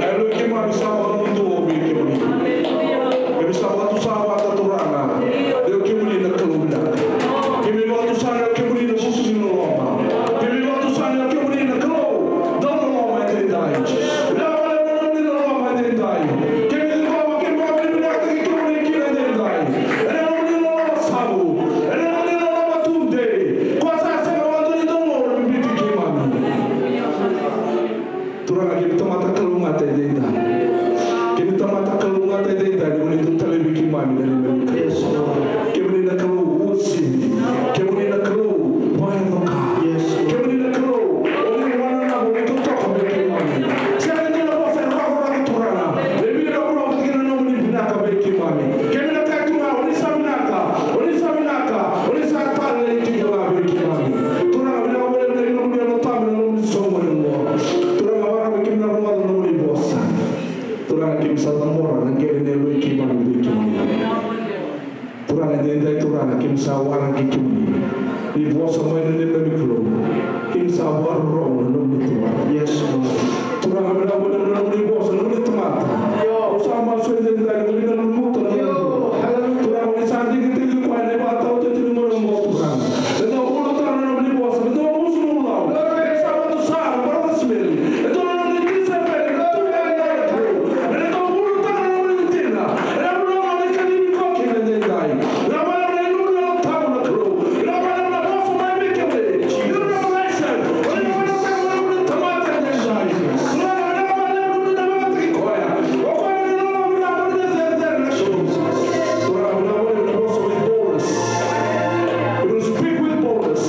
Na yaloi keimami sa vakamuduo vei kemuni. Keimami sa vakatusa vata, Turaga. Io, kemuni na Kalou vinaka. Keimami vakatusa na kemuni na vuku ni loloma. Keimami vakatusa na kemuni na Kalou dau loloma edaidai. Vinaka vakalevu na nomuni loloma edaidai. Keimami ciqoma, keimami vakavinavinakataki kemuni kina edaidai. Ena nomuni loloma savu. Ena nomuni loloma tudei. Ko sa sega vakadua ni dau loloma bibi keimami. Turaga, kemuni tamata kalougata edaidai. Kemuni tamata kalougata edaidai, ni koni dau talai vei keimami na neimami Kalou. Kemuni na Kalou uasivi. Kemuni na Kalou vakayaco ka. Kemuni na Kalou, o ni wananavu, o ni totoka vei keimami. Sega ni dua na vosa e rakorako, Turaga, e via rakorako tiko na nomuni vinaka vei keimami. Kemuni na kai Turaga, o ni sa vinaka, o ni sa vinaka, o ni sa talei tiko ga vei keimami. Turaga, vinaka vakalevu na nomuni Yalo Tabu, na nomuni soqoni qo. Turaga, vakarau me keimami na rogoca na nomuni vosa. Turaga, keimami sa cabora na qele ni yaloi keimami vei kemuni. Turaga, edaidai, Turaga, keimami sa waraki kemuni. Ni vosa mai na neimami Kalou. Keimami sa vakarorogo na nomuni Turaga. Yes, Lord. Turaga, vinaka vakalevu na nomuni vosa, na nomuni tamata. Au sa masu edaidai, ni na lumuta na nomuni Turaga. Hallelujah. Turaga, ni sa digitaki koya na ivakataotioti ni gauna oqo, Turaga. Eda dau ulutaga na nomuni vosa, eda dau musu na ulutaga. Eda sa vatu sara, brother Smelly. Eda dau na nomuni tisaipeli, eda dau vei na Kalou. Eda dau ulutaga na nomuni dina. Eda dau na nomuni kacivi koya kina edaidai. Eda dau na nomuni Yalo Tabu na Kalou. Eda dau na vosa mai vei kemuni. Eda dau na revelation. Eda dau na nomuni tamata edaidai. Eda dau na nomuni tamata koya. O koya na nomuni He will speak with boldness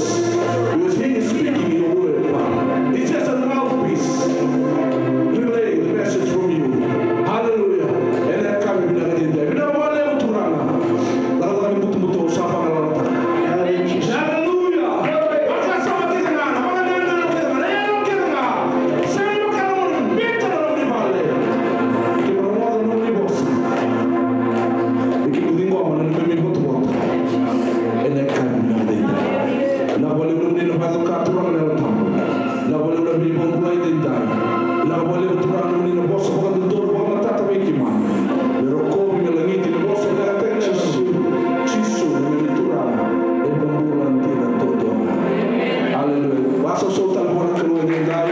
because he is speaking your word. He's just a mouthpiece. Relay the message from you. Hallelujah. Ena yakavi vinaka edaidai. Vinaka vakalevu Turaga. Cakacaka ni butobuto sa vakalalataka. Hallelujah. Vakasama kece ga, na vakanananu kece ga, na yalo kece ga. Sega ni vaka na nomuni biuta na nomuni vale. Keimami rogoca na nomuni vosa. Ni keimami ciqoma na neimami votavota. Ena yakavi vinaka edaidai. Vinaka vakalevu na nomuni na vakayaco ka Turaga na Yalo Tabu. Vinaka vakalevu na veivakabulai edaidai. Vinaka vakalevu Turaga na nomuni na vosa vakadodonu vakamatata vei keimami. Me rokovi, me lagiti, me vosa vinakataki na Jisu. Jisu na neimami Turaga. Na iVakabula dina duadua. Aleluya. Vakasausau tale vua na Kalou edaidai.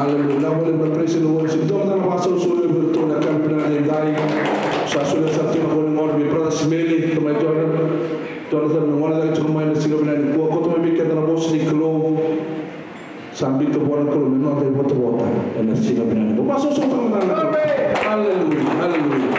Aleluya. Vinaka vakalevu na praise and worship. Dua mada na vakasausau levu ena yakavi vinaka edaidai. Sa solia sara tiko na gauna qo vei Brother Smelly, tamai Jonathan. Jonathan, me gole cake tiko mai ena siga vinaka nikua. Kauta mai vei keda na vosa ni Kalou. Sa biuta vua na Kalou me noda ivotavota ena siga vinaka nikua. Vakasausau tale mada na Kalou. Aleluya, aleluya.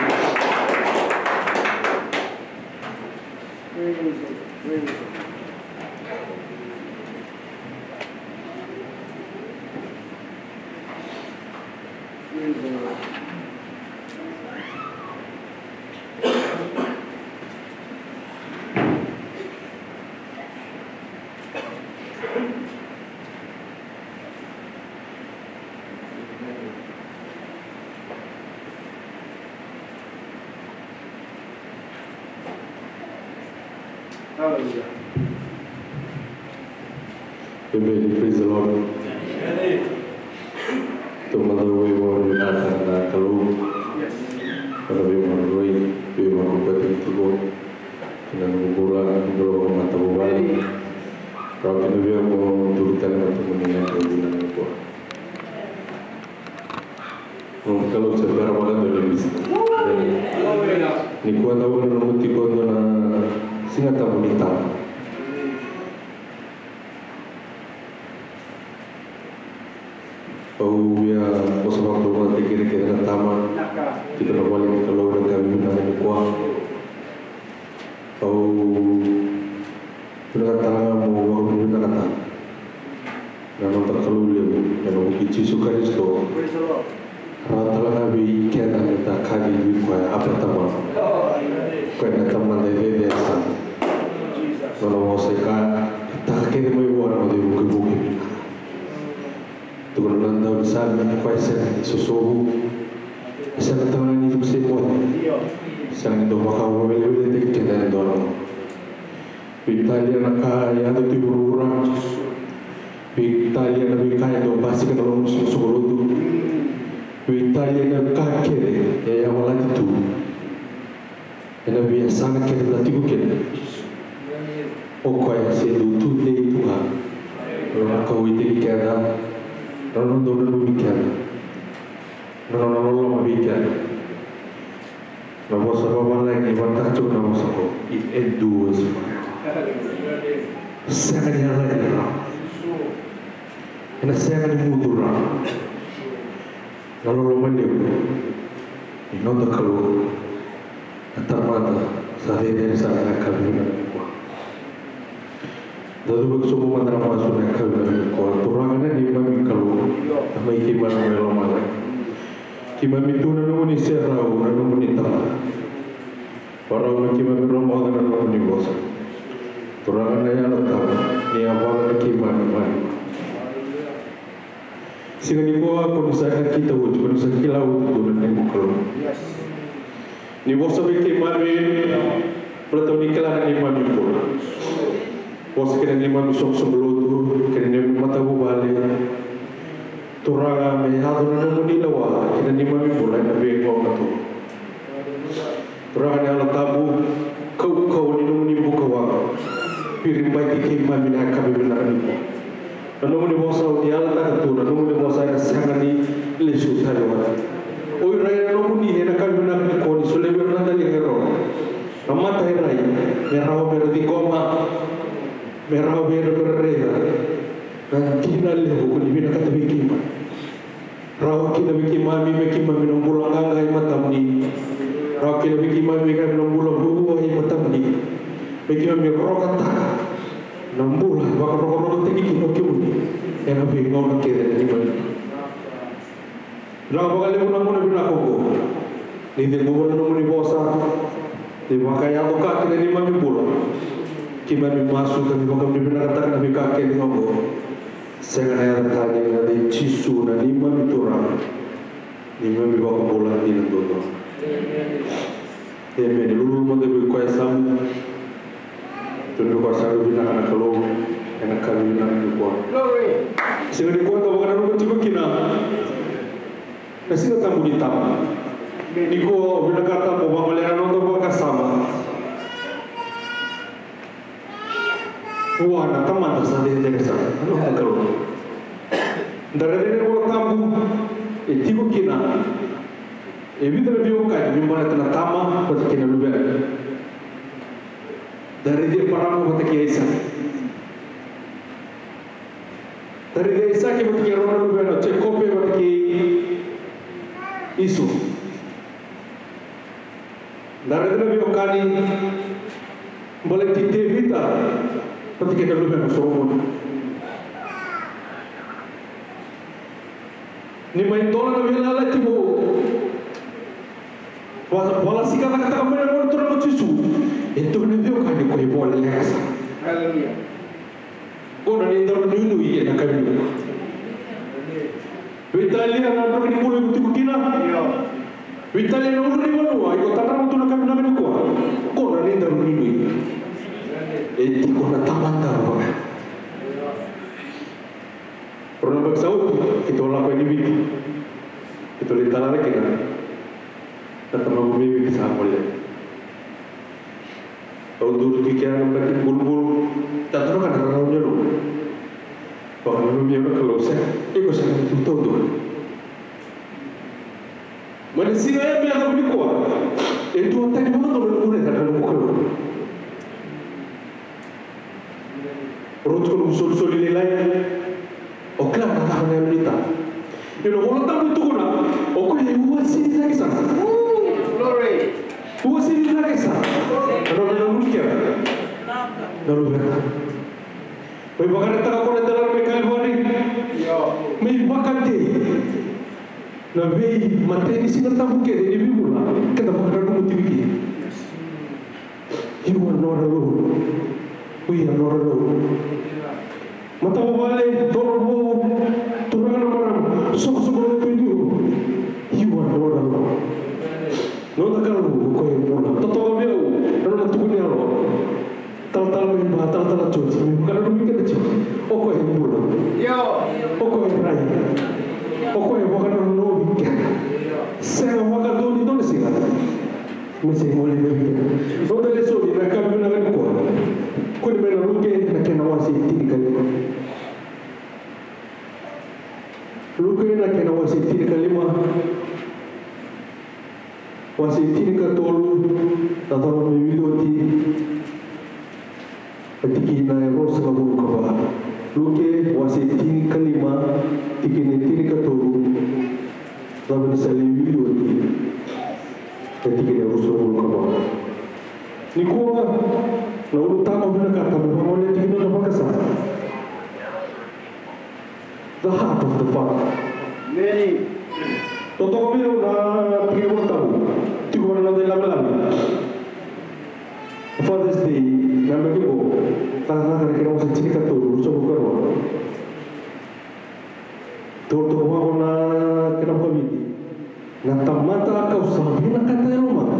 Hallelujah. Amen. Praise the Lord. Tou mada veivakavinavinaka na Kalou. Ena veimaroroi, veivakauqeti tiko. Kina noqu bula, noqu bula vakamatavuvale. Rawa kina vei au meu duri tale matamuni ena yakavi vinaka nikua. Noqu Kalou se bera vakadua ni misi. Nikua na ua noqu tiko dua na Siga Tabu ni Tama. Au via vosa vakalomataki ira kece na tama tiko na vale ni Kalou ena yakavi vinaka nikua. Au vinakata ga mo vakavinavinakataka na noda Kalou levu ena vuku i Jisu Karisito. Rawa tale ga vei keda meda kacivi koya Aba Tamada. Koya na Tamada e cecere sara. Nona vosa e kaya, taka kece mai vua na noda ivukevuke vinaka. Tukuna na daunisame, koya e sega ni sosovu, e sega tale ga ni se moce, e sega ni dau vakaweleweletaki keda ena dua na gauna. Veitalia na ka e yaco tu e vuravura, Veitalia na veika e dau basika na loma ni soqosoqo lotu. Veitalia na ka kece e yavalati tu ena veiyasana kece da tiko kina. O koya se dau tudei tu ga na nona kauwaitaki keda, na nona dau nanumi keda, na nona loloma vei keda. Na vosa vavalagi e vakataka tiko na vosa qo, it endures forever. Sega ni yaco rawa. Ena sega ni mudu rawa na loloma levu ni noda Kalou, na Tamada sa cecere sara ena yakavi vinaka nikua. Da cuva sobu mada na masu ena yakavi vinaka nikua. Turaga na neimami Kalou, na mai keimami mai lomalagi. Keimami tu na nomuni serau, na nomuni tamata. Vakarau me keimami rogoca na nomuni vosa. Turaga na Yalo Tabu, ni yavala na keimami mai. Siga nikua ko ni sa nakita oti, ko ni sa kila oti tu na neimami Kalou. Ni vosa vei keimami, baleta ni kila na neimami bula. Vosa kei na neimami soqosoqo lotu, kei na neimami matavuvale. Turaga, me yaco na nomuni lewa kei na neimami bula ena veigauna tu. Turaga na Yalo Tabu, kaukauwa ni nomuni bukawaqa, viribaiti keimami na yakavi vinaka nikua. Na nomuni vosa o ni yalataka tu, na nomuni vosa ena sega ni lesu tale wale. O ira na nomuni ena yakavi vinaka nikua, ni solia vei ira na daliga e rua, na mata e rai, me rawa me ra ciqoma, me rawa vei ira me ra raica na dina levu ko ni vinakata vei keimami. Rawa kina vei keimami me keimami na bula qaqa e matamuni. Rawa kina vei keimami me keimami na bula vuavua e matamuni. Me keimami rokataka na bula e vakarokorokotaki kina o kemuni ena veigauna kece ni keimami. Vinaka vakalevu na gauna vinaka oqo. Ni ceguva na nomuni vosa, ni vakayaco ka kina neimami bula. Keimami masu ka ni vakanuinui vinakataka na veika kece ga oqo. Sega na yaca tani, na yaca i Jisu na neimami Turaga, neimami iVakabula dina duadua. Emeni. Lululu mada vei koya e yasamu. Tukuna vei koya e yasamu, vinaka na Kalou ena yakavi vinaka nikua. Siga nikua da vakananuma tiko kina na Siga Tabu ni Tama. Nikua au vinakata mo vagolea na noda vakasama vua na Tamada sa cecere sara, na noda Kalou. Da raica na iVola Tabu e tiko kina e vica na veiwekani me baleta na tama vata kei na luvena. Da raici Eparama vata kei Aisake. Da raici Aisake vata kei rau na luvena, o Jekope vata kei Iso. Da raica na veiwekani baleti Tevita vata kei na luvena o Solomoni. Ni mai dola na veiyalayalati vou, va-, valasikataka mai na Gone Turaga o Jisu, e dua na veiwekani ko e voleka sara. Aleluya. Qo na nodaru inuinui ena yakavi nikua. Veitalia na yabaki ni bula iko tiko kina. Veitalia na ulunivanua iko tadrava tu ena yakavi nikua. Qo na nodaru inuinui. E tiko na Tamada vaka. Rua na yabaki sa oti, keitou lako yani i Viti. Keitou lai tala kina na tamaqu mai Viti sa gole. Au duri tiko kina na yabaki ni bulubulu. Tatou na ka na rarawa ni yaloqu. Vakananumi au na Kalou, sega, iko sega ni tu taudua. Mai na siga ya me yacova nikua, e duatani vakadua na noqu raica na noqu Kalou. Rau tiko noqu solisoli lailai. O kila na cava na yalo ni Tama. Ia na Vola Tabu e tukuna, o koya e uasili cake sara. Uasili cake sara. Na nona nanumi keda na luvena. Mai vakaraitaka o koya na delana mai Kalivari. Mai vakadei na veimatai ni Siga Tabu kece ni veibula, keda vakananuma tiko kina. You are not alone. We are not alone. Matavuvale, cauravou, turaga na marama, soqosoqo lotu e liu. You are not alone. Noda Kalou o koya e bula. Totoka vei au na nona tukuni yalo. Talatala mai Ba, talatala Joji, me vakananumi keda tiko. O koya e bula. Luke na kena wase tinikalima, wase tinikatolu, na cava me wili oti, na tikina e ruasagavulu ka va. Luke wase tinikalima, tikina e tinikatolu, cava ni sa lai wili oti, na tikina e ruasagavulu ka va. Nikua, na ulutaga au vinakata meu vagolea tiko na vakasama. The heart of the Father. Emeni. Totoka vei au na tiki ni Vola Tabu. Tiko vata na noda ilavelave. Father's Day, na yabaki qo. Cakacaka na kena wase tinikatolu, ruasagavulu ka rua. Totoka vaqo na kena vakaviti. Na tamata kau sa vinakata e lomaqu,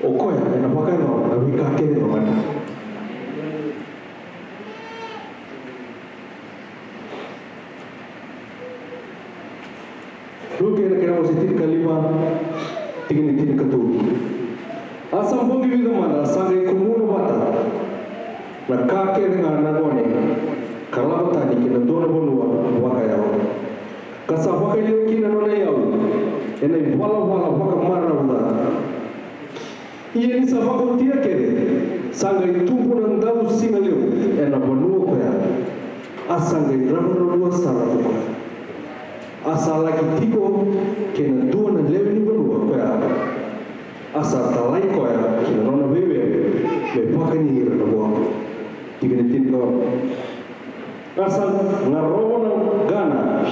o koya ena vakayacora na veika kece ga mada. Luke na kena wase tinikalima, tikina e tinikatolu. A sa bogi vica mada, sa qai kumuna vata na ka kece ga na gone, ka lako tani ki na dua na vanua vakayawa. Ka sa vakayalia kina na nona iyau ena ivalavala vakamarau ca. Ia ni sa vakaotia kece, sa qai tubu na dausiga levu ena vanua koya, a sa qai dravudravua sara ko koya. A sa laki tiko kei na dua na lewe ni vanua koya, a sa talai koya ki na nona veiwere me vakani ira na vuaka. Tikina tinikaono. A sa garova na qana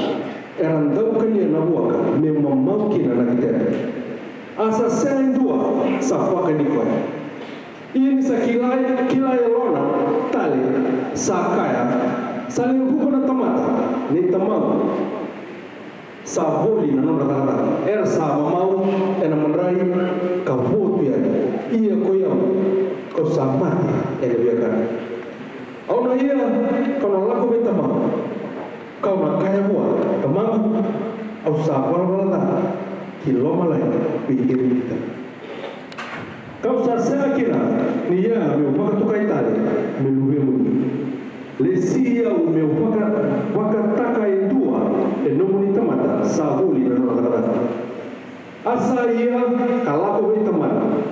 era dau kania na vuaka me mamau kina na ketena. A sa sega e dua sa vakani koya. Ia ni sa kila, kila e yalona tale, sa kaya, sa lewe vuqa na tamata nei tamaqu sa voli na nodra cakacaka, era sa mamau ena madrai ka vo tu yani. Ia ko i au, kau sa mate ena viakana. Au na ia, kau na lako vei tamaqu, kau na kaya vua, tamaqu, au sa valavala ca ki lomalagi vei kemuni tale. Kau sa sega kina ni yaga meu vakatokai tale me luvemuni. Lesi au meu vaka, vakataka e dua e nomuni tamata sa voli na nona cakacaka. A sa ia ka lako vei tamana.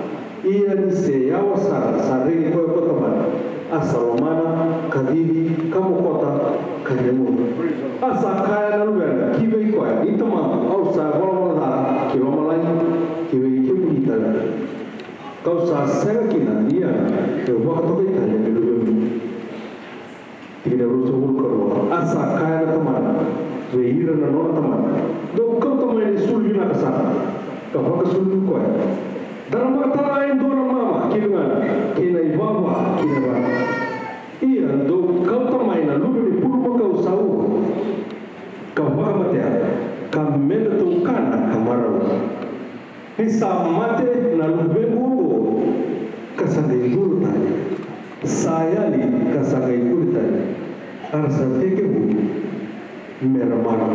Ia ni se yawa sara sa reki koya ko tamana, a sa lomana, kacivi, ka mokota, ka cemuri. A sa kaya na luvena ki vei koya, i tamaqu, au sa valavala ca ki lomalagi ki vei kemuni tale. Kau sa sega kina ni yaga meu vakatokai tale me luvemuni. Tikina ruasagavulu ka rua. A sa kaya na tamana vei ira na nona tamata, dou kauta mai na isulu vinaka sara ka vakasulumi koya. Daramaka tale e dua na mama kei lugana, kei na ivava kei na yavana. Ia dou kauta mai na luve ni bulumakau sa ua ka vakamatea, ka me datou kana ka marau. Ni sa mate na luvequ oqo, ka sa qai curu tale, sa yali ka sa qai kune tale, a ra sa tekivu me ra marau.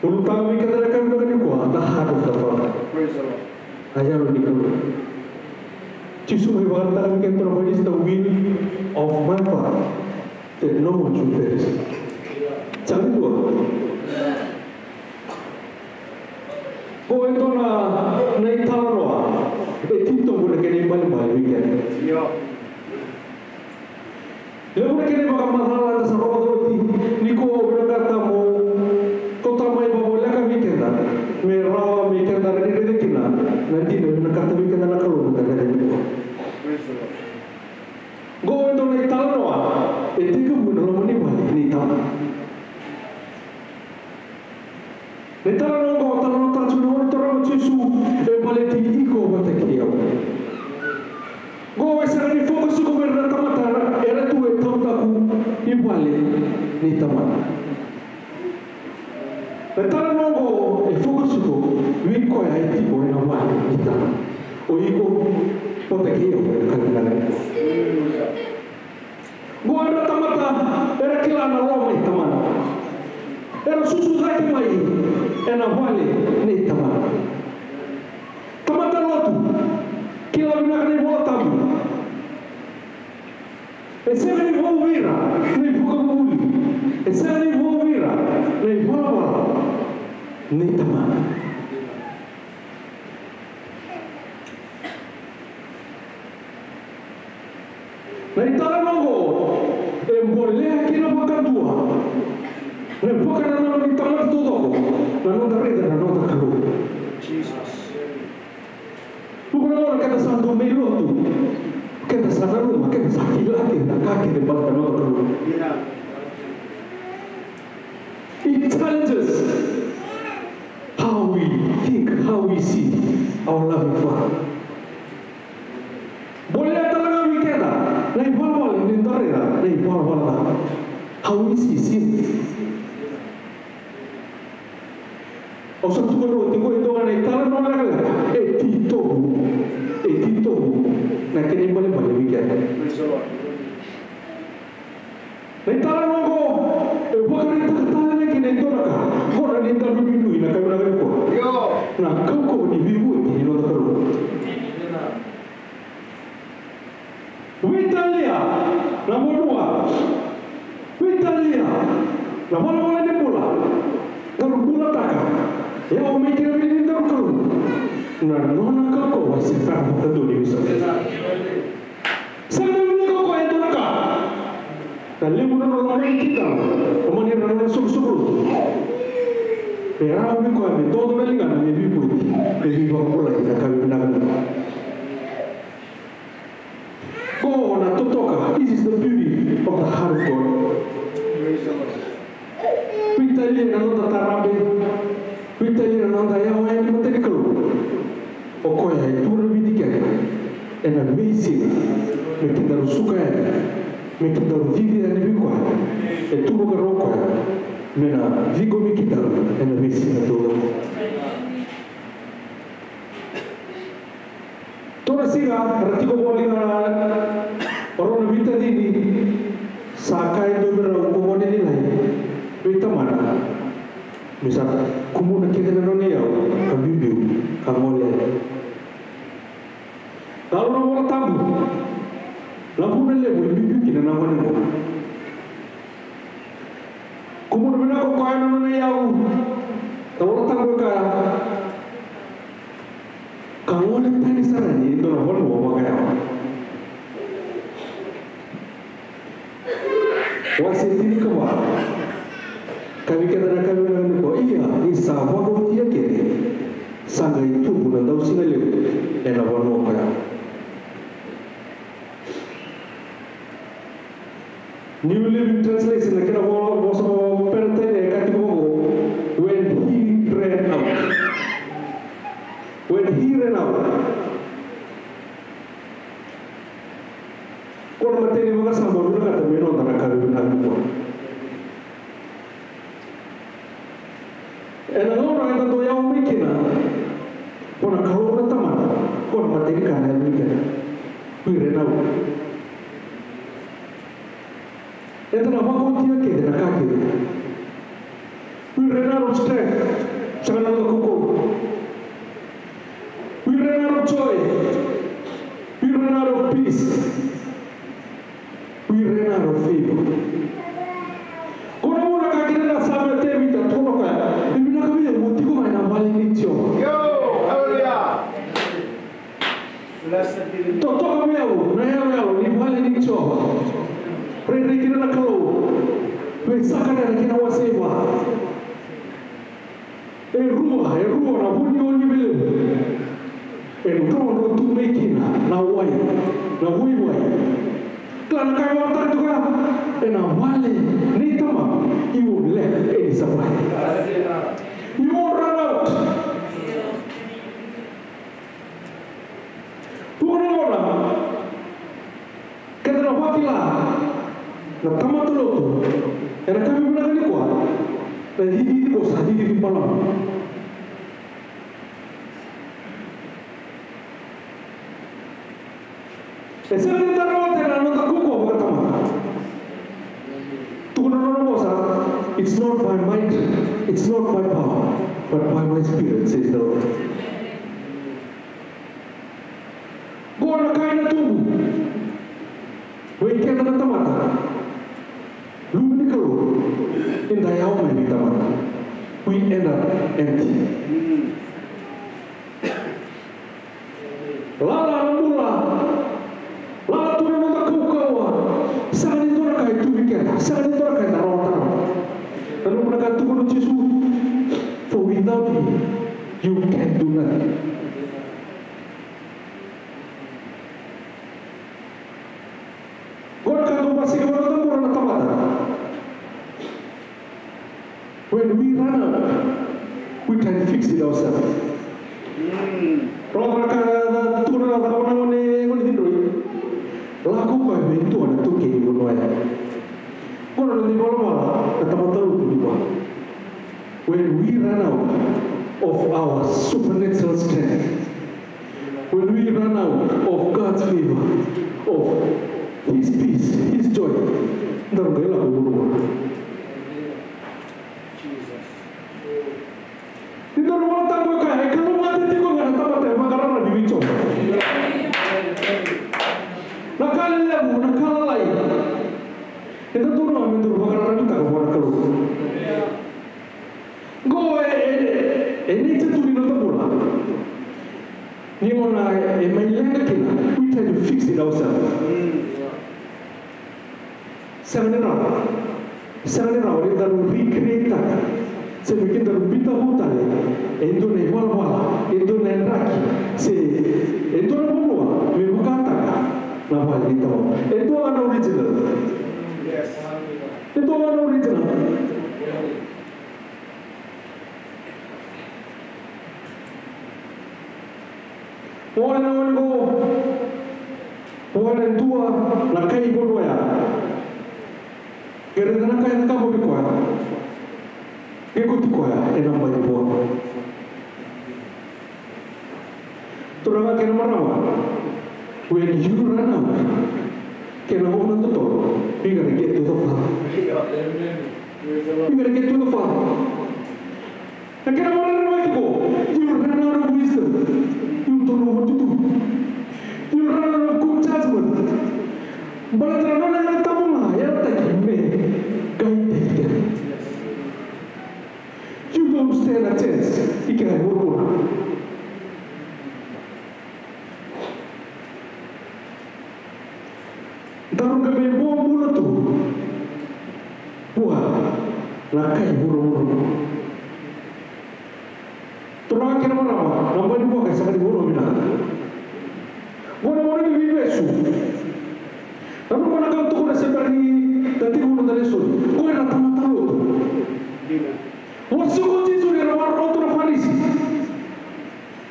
Ulutaga vei keda na yakavi nikua, the heart of the Father. Praise the Lord. A yalo ni Kalou. Jisu mai vakaraitaka vei keda, "What is the will of my Father, that no one should perish." Sa dua. Qo e dua na italanoa e titobu na kena ibalebale vei keda. Levu na kena ivakamacala eda sa rogoca oti, nikua au vinakata mo kauta mai vavoleka vei keda me rawa me keda rawa ni raica kina na dina e vinakata vei keda na Kalou me da raica nikua. Qo e dua na italanoa e tekivu ena loma ni vale nei tamana. Na italanoa oqo, talanoataka tiko na Gone Turaga o Jisu, e baleti iko vata kei au. Qo e sega ni focus tiko vei ira na tamata era tu e taudaku ni vale ni tamana. Na italanoa oqo e focus tiko vei koya e tiko ena vale ni tamana. O iko vata kei au ena yakavi nikua. Qo era tamata era kila na loma i tamana. Era susu cake mai ena vale nei tamana. Tamata lotu, kila vinaka na iVola Tabu. E sega ni vou vei ira na ivakavuvuli. E sega ni Nei Tamana. Na italanoa oqo e bolea kina vakadua na vakanananu ni tamata taucoko na noda raica na noda Kalou. Vuqa na gauna keda sa dau mai lotu, keda sa nanuma, keda sa kila kece na ka kece baleta na noda Kalou. It challenges how we think, how we see our loving Father. Bolea tale ga vei keda na ivalavala ni da raica na ivalavala ca. How we see sin. Au sa tukuna oti qo e dua ga na italanoa lekaleka e titobu, e titobu na kena ibalebale vei keda. Na italanoa oqo e vakaraitaka tale ga kina e dua na ka, qo na ni da nuinui na ka vinaka nikua. Na kaukauwa ni veivueti ni noda Kalou. Veitalia na vanua, veitalia na valavala ni bula, daru bulataka, yawa mai kina vei ni daru Kalou. Na nona kaukauwa se bera vakadua ni veisau. Sega ni vinaka o koya e dua na ka. Na levu na nona lomani keda, lomani ira na nona soqosoqo lotu. Me rawa vei koya me dodo na ligana me veivueti, me veivakabulai na ka vinaka. Qo na totoka, this is the beauty of the heart of God. Veitalia na noda tarabe, veitalia na noda yawa yani mata ni Kalou. O koya e tu na vidi keda ena veisiga me kedaru suka yani, me kedaru cici yani vei koya. E tu vakarau koya me na ciqomi kedaru ena veisiga taucoko. Dua na siga era tiko voli na rua na veitacini, sa kaya e dua vei rau, ko gone lailai, vei tamana, me sa kumuna kece na nona iyau ka biubiu ka gole. Dau na Vola Tabu na vuna levu e biubiu kina na gone qo. Kumuna vinaka o koya na nona iyau. Na Vola Tabu e kaya, ka gole tani sara yani e dua na vanua vakayawa. Wase tinikava. Ka vei keda na ka vinaka nikua, ia ni sa vakaotia kece, sa qai tubu na dausiga levu ena vanua koya. New Living Translation, na kena vo-, vosa vakaperitania e kaya tiko vaqo, when he ran out. When he ran out. Ko na matai ni vakasama au vinakata me noda na ka vinaka nikua. Ena gauna eda dau yawa mai kina, ko na Kalou na Tamana, ko na matai ni ka na yawa mai kina. We ran out. Eda na vakaotia kece na ka kece. We ran out of strength. Sega na noda kaukauwa. We ran out of joy. We ran out of peace. We ran out of favor. Ko na vuna ka kina na Same o Tevita, tukuna o koya, e vinaka vei au mo tiko mai na vale nei Jiova. Yo, hallelujah. Totoka vei au na yaloyalo ni vale nei Jiova. Rairai kina na Kalou. Vei Sakaria na kena wase va. E rua, e rua na vuniwai ni veilevu. E drodro tu mai kina na wai, na waiwai. Kila na ka e vakaraitaka tu ga, ena vale nei Tamaqu, you won't lack any supply. You won't run out. Tukuna vaqo, keda na vakila na tamata lotu ena ka vinaka nikua, na cici qo sa cici balavu. E sega ni da rawata ena noda kaukauwa vakatamata. Tukuna na nona vosa, it's not by might, it's not by power, but by my spirit, says the Lord. Qo na ka ena tubu vei keda na tamata, luve ni Kalou, ni da yawa mai vei tamata. We end up empty. Lala na bula. Lala tu na noda kaukauwa. Sega ni dua na ka e tu vei keda. Sega ni dua na ka eda rawata. Na nomu na ka tukuna o Jisu, "For without me, you can do nothing." Qo na ka dau basika vakatabura na tamata. When we run out, we can fix it ourselves. Rogoca na ka e tukuna na cakava na gone, gone cidroi. Lako koya vei dua na taukei ni vanua ya. Qo na noda ivalavala na tamata lotu nikua. When we run out of our supernatural strength, when we run out of God's favor, of His peace, His joy, daru qai lako i vanua. Ni daru Vola Tabu e kaya, e kalougata tiko ga na tamata e vakararavi vei Jiova. Na ka lelevu, na ka lalai. E dodonu ga me daru vakararavitaka vua na Kalou. Qo e, e, e nature tu ni noda bula. Ni gauna e mai leqa kina, we try to fix it ourselves. Sega ni rawa. Sega ni rawa ni daru recreate-taka. Se me kina daru biuta vou tale e dua na ivalavala, e dua na yadraki, se e dua na vanua me vakataka na vale ni Tamada. E dua ga na original. E dua ga na original. Gone, gone qo, gone dua na kai vanua ya. Qai raica na ka e cakava vei koya. Qai kauti koya ena bai ni vuaka. Turaga kei na marama, when you run out, kena gauna totolo, you gotta get to the Father. You gotta get to the Father. Na kena marama tiko, you run out of wisdom, you don't know what to do. You run out of good judgment. Baleta na nona Yalo Tabu ga e yalataki me guide-taki keda. You don't stand a chance. Ike ai vuravura. Daru qai mai bobula tu vua na kai vuravura. Turaga kei na marama, na bai ni vuaka e sega ni vanua vinaka. Vua na vanua ni veivesu. Nanuma na ka au tukuna se bera ni da tiko na lesoni. Ko ira na tamata lotu. Vosa tiko o Jisu ni ra vakarorogo tu na Farisi.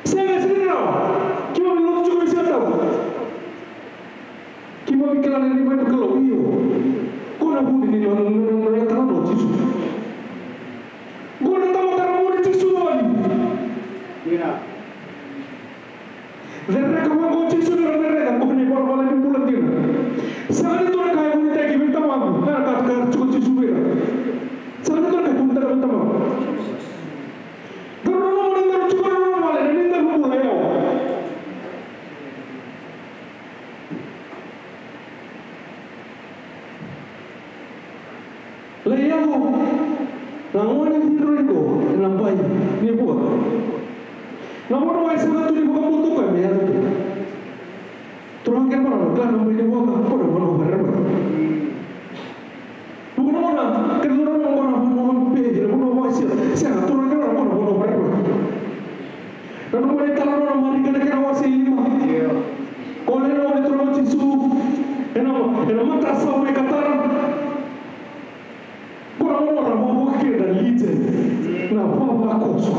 Sega, sega ni rawa. Keimami lotu tiko ena Sigatabu. Keimami kila na neimami Kalou, io. Ko na vuni ni nona, nona, nona, nona talanoa o Jisu. Ko na tamata na vuni Jisu voli. Io. Cereka vaqo o Jisu ni ra raica qo na ivalavala ni bula dina. Sega ni dua na ka e vunitaki vei Tamaqu, na ka e kaya tiko o Jisu vei ira. Sega ni dua na ka e vunitaki vei Tamaqu. Daru nanuma ni daru tiko ena nona vale, na nedaru bula e yawa. Lai yaco na gone cidroi qo ena bai ni vuaka. Na vanua e sega tu ni vakabauta o koya me yaco kina. Turaga kei na marama, kila na bai ni vuaka, ko na vanua vakarerevaki. Vuka na gauna, keda dau nanuma qo na vanua beci, na vanua vakasisila. Sega, turaga kei na marama, ko na vanua vakarerevaki. Nanuma na italanoa na Marika na kena wase e lima. Ko lele na Turaga o Jisu ena, ena matasawa mai Katara. Ko na gauna ra vakavoki kina na legion, na vavakoso.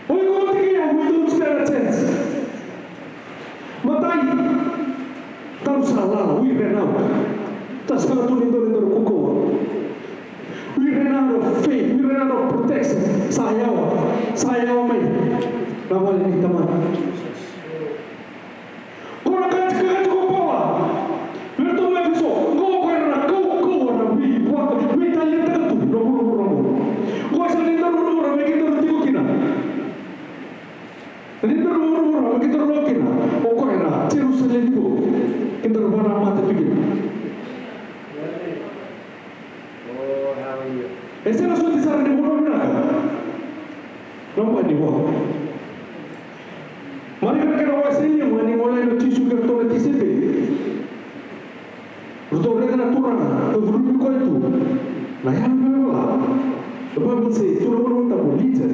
O iko vata kei au, we don't stand a chance. Matai, daru sa lala, we ran out. Sa sega tu ni dua na nodaru kaukauwa. We ran out of faith, we ran out of protection. Sa yawa, sa yawa mai na vale ni Tamada. Ko na ka e kaya tiko o Paula vei iratou mai Efeso, qo ko ira na kaukauwa, na veivuaka, veitaliataka tu na vuravura oqo. Qo e sega ni daru vuravura me kedaru tiko kina. Ni daru vuravura me kedaru lako kina, o koya na Jerusalemi qo, kedaru vakanamata tu kina. E sega soti sara ni vanua vinaka Marika na kena wase e lima ni gole yani o Jisu kei ratou na tisaipeli. Ratou raica na Turaga, ratou curumi koya tu. Na yalo valavala. The Bible says, tu na Vola Tabu, legion.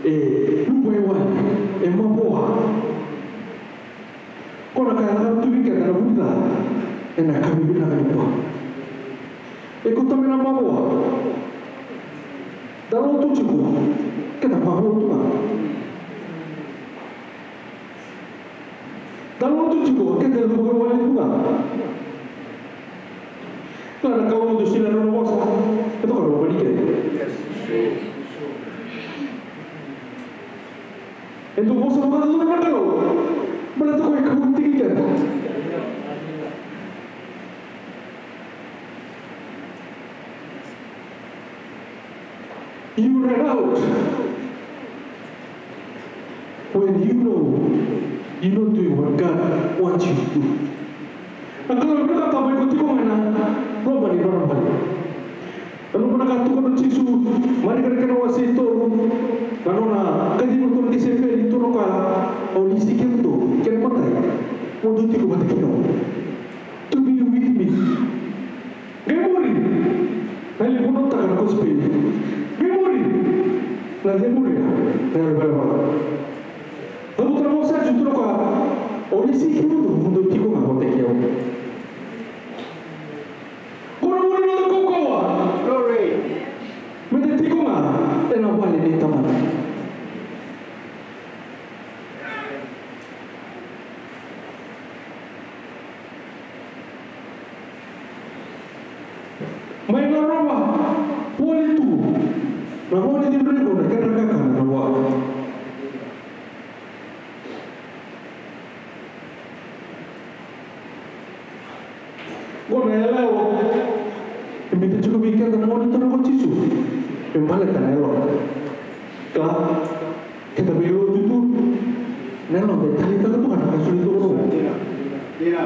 E luva e wai, e mavoa. Ko na ka e cakava tu vei keda na vunica ena yakavi vinaka nikua. E kauta mai na mavoa. Da lotu tiko, keda mavoa tu ga. Da lotu tiko, keda luva e wai tu ga. Kila na Kalou dau sila na nona vosa, e toka na loma ni keda. E dau vosa vakacudru na Kalou. Baleta o koya e kauwaitaki keda. You read out when you know you're not doing what God wants you to do. Na Kalou e vinakata mo iko tiko mai na loma ni nona vale. Na noqu na ka tukuna o Jisu, Marika na kena wase e tolu, na nona kaciva tu na tisaipeli, tukuna o koya, au lisi kemudou, kena imatai, mo dou tiko vata kei au. To be with me. Qai muri na yalo e vunautaka na kosipeli. Qai muri na cemuri na yalo valavala. Cavuta na vosa, tukuna o koya, au lisi kemudou, mo dou tiko ga vata kei au. Ko na muri na kaukauwa. Glory. Me da tiko ga ena vale ni Tamana. Mai na rova, voli tu na gone ni draiva na kena kakana na vua. Qo na yaloyalo e biuta tiko vei keda na Gone Turaga ko Jisu. E baleta na yalo. Kila, keda veilotu tu, na yalo e taleitaka tu ga na ka e solia tu qo. Dina. Dina.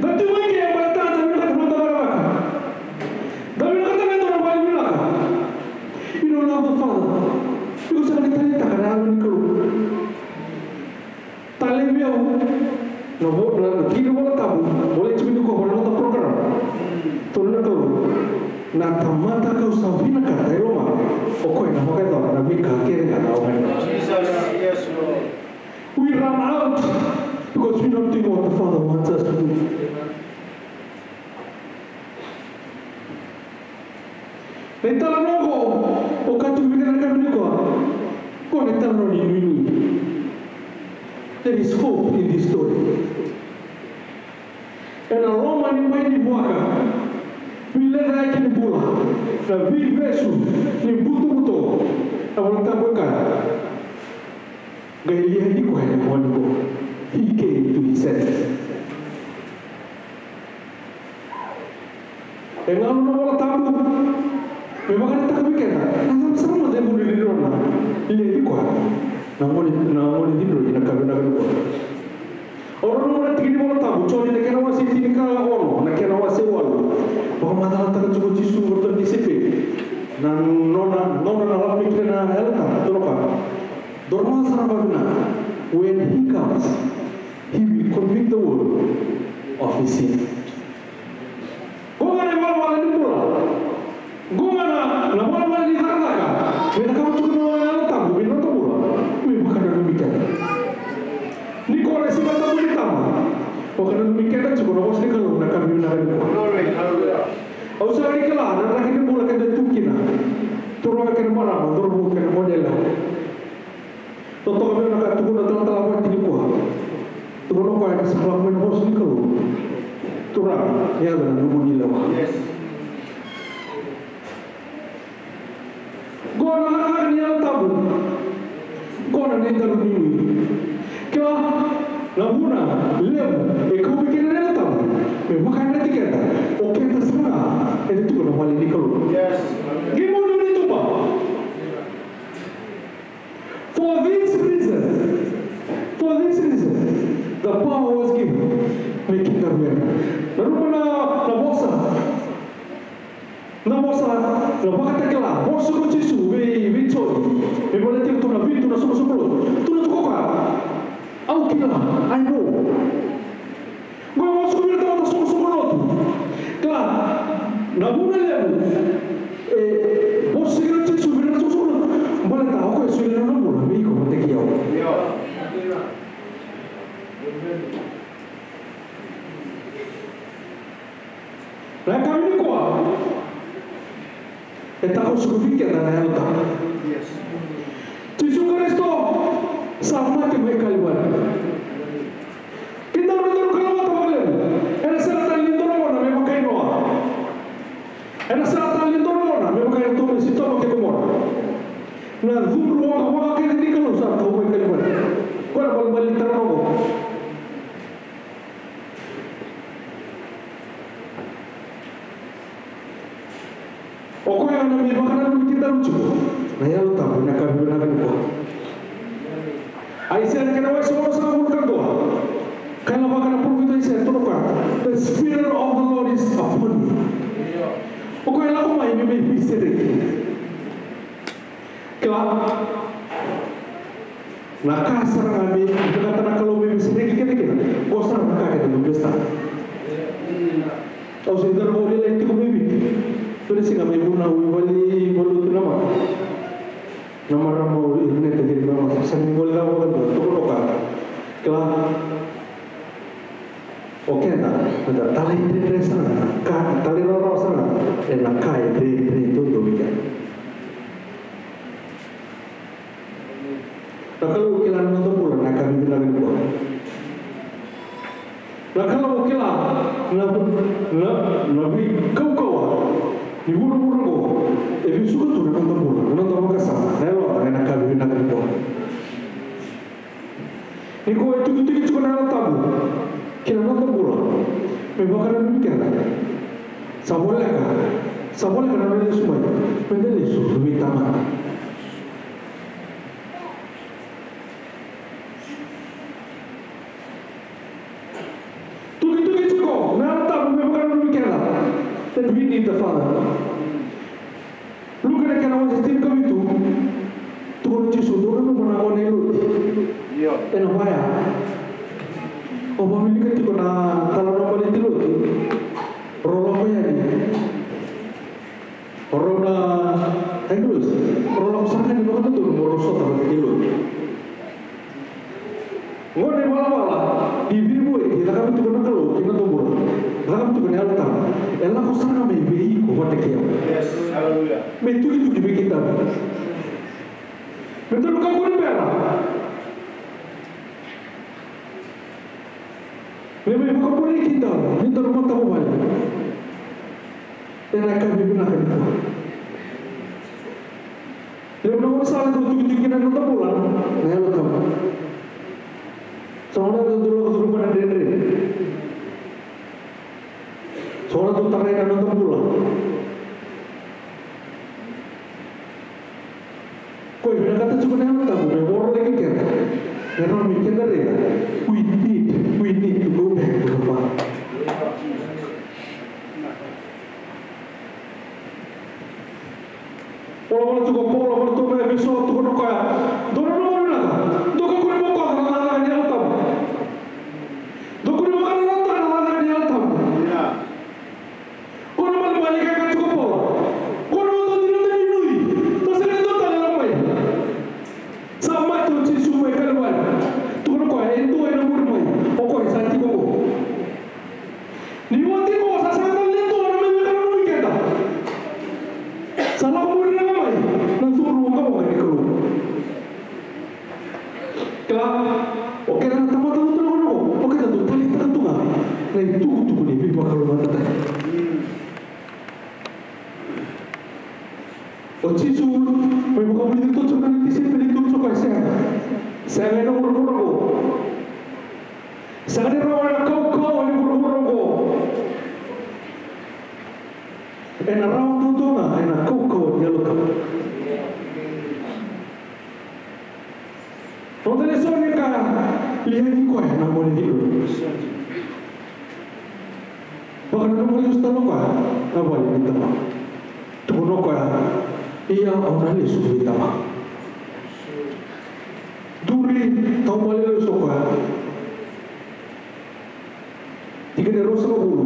Da tu mai ke baleta da vinakata na noda cakacaka. Da vinakata na noda vale vinaka. You don't love the Father. Iko sega ni taleitaka na yalo ni Kalou. Talei vei au na vo-, na, na tiki ni Vola Tabu, volai tiko nikua vua na noda program. Tukuna na Kalou, na tamata kau sa vinakata e lomana, o koya na vakayacora na veika kece ga au gadreva. Jesus, yes, Lord. We run out because we don't do what the Father wants us to do. Na italanoa qo, o kaya tiko vei keda na yakavi nikua, qo na italanoa ni nuinui. There is hope in this story. Ena loma ni bai ni vuaka, veilecayaki ni bula, na veivesu ni butobuto, na Vola Tabu e kaya, qai liaci koya na gone qo. He came to his senses. E galu na Vola Tabu me vakaraitaka vei keda na cava sara na cegu ni ririwa na liaci koya na gone, na gone cidroi na ka vinaka nikua. Au nanuma na tiki ni Vola Tabu, Joni na kena wase tinikaono, na kena wase walu. Vakamacalataka tiko o Jisu vata na tisaipeli na nona, nona na lako mai kina na Yalo Tabu, tukuna o koya, dou rogoca sara vakavinaka, when he comes, he will convict the world of his sin. Qo ga na ivalavala ni bula. Qo ga na, na valavala ni cakacaka. Me cakava tiko na Yalo Tabu me noda bula. Me vakananumi keda. Ni ko na siga tabu ni tama. Vakananumi keda tiko na vosa ni Kalou na ka vinaka ni bula. Au sa qai kila na draki ni bula keda tu kina. Turaga kei na marama, cauravou kei na goneyalewa. Totoka vei au na ka e tukuna na talatala vakatikina nikua. Tukuna o koya ni sa lako mai na vosa ni Kalou. Turaga, yaco na nomuni lewa. Qo na cakacaka ni Yalo Tabu. Qo na noda inuinui. Kila na vuna levu e kauti kina na Yalo Tabu me vakayadrati keda, o keda sara ga eda tiko na vale ni Kalou. Qai muri na tuba. For this reason, for this reason, the power was given. Me kidavena. Na ruma na, na vosa. Na vosa. Na Vakatakila, vosa ko Jisu vei, vei Joni. Me baleti iratou na vitu na soqosoqo lotu. Tukuna tu o koya, au kila, I know. Qo e vosa ko iratou na soqosoqo lotu. Kila, na vuna levu e vosa kina o Jisu vei ira na soqosoqo lotu. Baleta o koya e solia na nona bula vei iko vata kei au. Na yakavi nikua e takoso vei keda na Yalo Tabu. Jisu Karisito sa mate mai Kalivari. Keitou na daru kalougata vakalevu. Ena sega tale ni dua na gauna me vaka i Noa. Ena sega tale ni dua na gauna me vaka i Sotoma kei Komora. Na cudru waqawaqa kece ni Kalou sa kau mai Kalivari. Koya na balebale ni taro oqo. O koya na mai vakananumi kedaru tiko na Yalo Tabu ena yakavi vinaka nikua. Aisea na kena wase onosagavulu ka dua. Kaya vaka na parofita o Aisea, tukuna o koya, the Spirit of the Lord is upon me. O koya e lako mai me mai veisereki. Kila. Na ka sara ga me vinakata na Kalou me veisereki keda kina, qo sara na ka keda me veisereki. Au se dara vou lailai tiko mai Viti. Dua na siga mai vunau i vale, i vale tu na mata. Na marama o Erneta kei na marama sa ni gole cava vakadua, tukuna o koya. Kila. O keda, meda talaidredre sara ga, ka talairawarawa sara ga ena ka e dredre duadua vei keda. Na Kalou kila na noda bula na yakavi vinaka nikua. Na Kalou kila na, na, na veikaukaua ni vuravura oqo e vesuka tu na noda bula, na noda vakasama, na yaloda ena yakavi vinaka nikua. Ni ko e tukituki tiko na Yalo Tabu ki na noda bula me vakananumi keda. Sa voleka, sa voleka na nona lesu mai, meda lesu vei Tamana. Tukituki tiko na Yalo Tabu me vakananumi keda that we need the Father. Luke na kena wase tinikavitu, tukuna o Jisu, dou nanuma na gone i Loti. Io. Ena vaya. O vakawilika tiko na talanoa baleti Loti. Rau lako yani. O rau na Hebrews. Rau lako sara yani vakadodonu mo rau sota vata kei Loti. Gone valavala ni veivueti e cakava tiko na Kalou ki na noda bula, e cakava tiko na Yalo Tabu, e lako sara ga mai vei iko vata kei au. Yes, hallelujah. Me tukituki vei kedaru. Me daru kakua ni bera. Me mai vakabulai kedaru ni daru matavuvale ena yakavi vinaka nikua. Levu na gaunisala e dau tukituki kina na noda bula na Yalo Tabu. Sa gauna e dau lako curuma na dredre. Sa gauna e dau tarai na noda bula. Ko e vinakata tiko na Yalo Tabu me vorolaki keda, me rawa me keda raica, we need, we need to go back to the Father. Volavola tiko o Paula vei iratou na Efeso, tukuna o koya, dou nanuma vinaka, dou kakua ni bokoca na cakacaka ni Yalo Tabu. Dou kakua ni vakarautaka na cakacaka ni Yalo Tabu. Ko na malimali, kaya tiko o Paula. Ko na dua tale na inuinui, dua tale na dua tale na mai. Sa mate o Jisu mai Kalivari. Tukuna o koya e dua ena muri mai. O koya sa tiko qo. Ni oti qo sa sega tale ni dua na mai vakananumi keda. Sa lako muri na mai na curu waqawaqa ni Kalou. Kila, o keda na tamata lotu na gauna qo, o keda dau taleitaka tu ga na itukutuku ni veivakalougatataki. O Jisu mai vakavulici iratou tiko na tisaipeli, tukuna o koya, sega. Sega ena vuravura qo. Sega ni rawa na kaukauwa ni vuravura qo. Ena rawa duadua ga ena kaukauwa ni Yalo Tabu. Noda lesoni e kaya, liagi koya na gone ni Loti. Vakananuma lesu tale o koya na vale ni tamana. Tukuna o koya, Ia au na lesu vei Tamaqu. Duri, taubale lesu o koya. Tikina e ruasagavulu,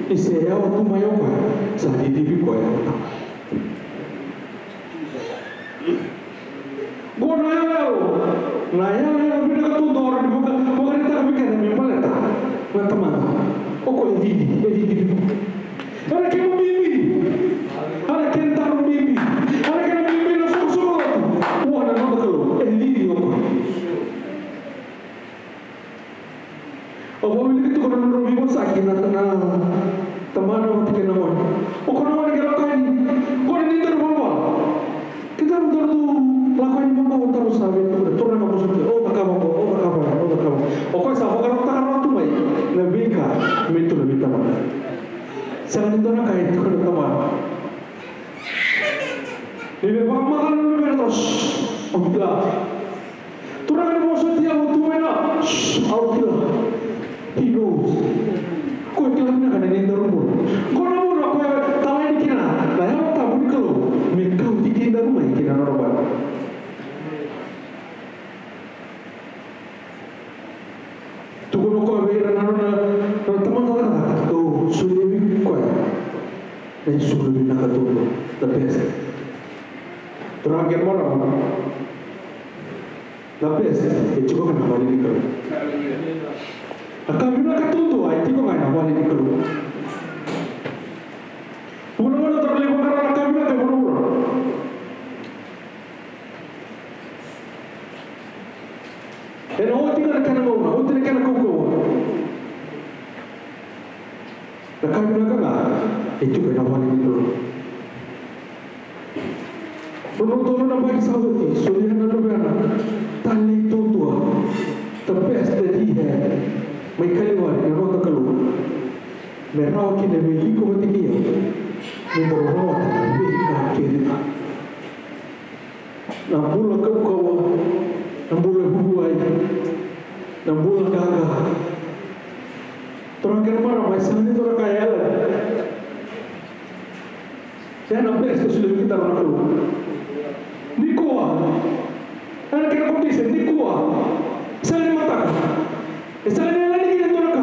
ni se yawa tu mai o koya, sa cici vei koya o Tamana. Qo na iyaloyalo, na iyaloyalo vinaka tu, dou rawa ni vaka, vakaraitaka vei keda me baleta na Tamada. O koya e cici, e cici vei koya. Era kemu bibi, era kemu taro bibi, era kemu bibi na soqosoqo lotu. Ua na noda Kalou, e cici o koya. Au vakavinavinaka tiko na nodrau veivosaki na, na tamana vata kei na gone. O koya na gone qai lako yani, gone ni daru valavala. Ke daru, daru lako yani vaqo, daru sa vei tukuna, Turaga, vosoti au, au cakava qo, au cakava, au cakava. O koya sa vakarautaka rawa tu mai na veika me tukuna vei tamana. Sega ni dua na ka e tukuna na tamana. Ni veivakamacala na luvena, shh, au kila. Turaga, ni vosoti au, au tu mai na, shh, au kila. He knows. Koya e kila vinaka na nodaru bula. Qo na vuna o koya e talai kina na Yalo Tabu ni Kalou me kauti kedaru mai kina nona vale. Tukuna o koya vei ira na nona, nona tamata cakacaka, dou solia vei koya na isulu vinaka duadua, the best. Turaga kei na marama, the best e tiko ga ena vale ni Kalou. Na ka vinaka duadua e tiko ga ena vale ni Kalou. Vunautaka na ka vinaka e vuravura. Ena oti ga na kena gauna, oti na kena kaukauwa. Na ka vinaka ga e tiko ena vale ni Kalou. Rua na udolu na yabaki sa oti, solia na luvena talei duadua, the best that he had, mai Kalivari, na noda Kalou. Me rawa kina me iko vata kei au, me daru rawata na veika kece ga. Na bula kaukauwa, na bula vuvuai, na bula qaqa. Turaga kei na marama, e sega ni dua na ka e yalani. Ya na best e solia vei kedaru na Kalou. Nikua. Ya na kena condition, nikua. Sega ni mataka. E sega ni yalani kina e dua na ka.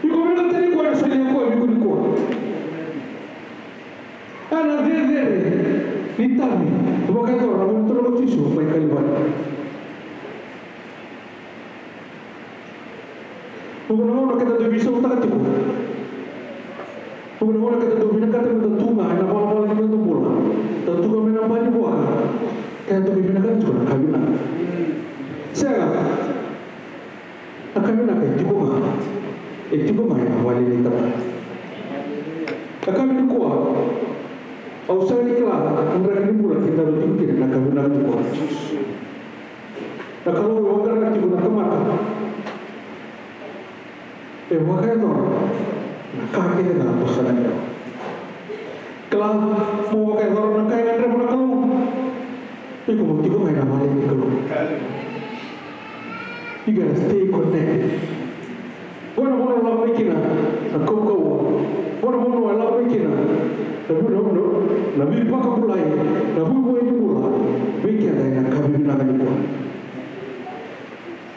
Iko vinakata nikua, na solia o koya vei iko nikua. Ena cecere ni itavi, vakayacora na Gone Turaga o Jisu mai Kalivari. Vuqa na gauna keda dau veisautaka tiko. Vuqa na gauna keda dau vinakata meda tu ga ena valavala ni noda bula. Da tu ga mai na bai ni vuaka. Keda dau vinakata tiko na ka vinaka. Sega. Na ka vinaka e tiko ga, e tiko ga ena vale ni Tamana. Na ka vinaka nikua, au sega ni kila na draki ni bula kedaru tiko kina, na ka vinaka nikua. Na Kalou e vaqara tiko na tamata. E vakayacora na ka kece ga ko sa na kila. Kila mo vakayacora na ka e gadreva na Kalou. Iko mo tiko ga ena vale ni Kalou. You gotta stay connected. Qo na vanua o lako mai kina na kaukauwa. Qo na vanua o lako mai kina na vu-, na vu-, na veivakabulai, na vuavuai ni bula vei keda ena yakavi vinaka nikua.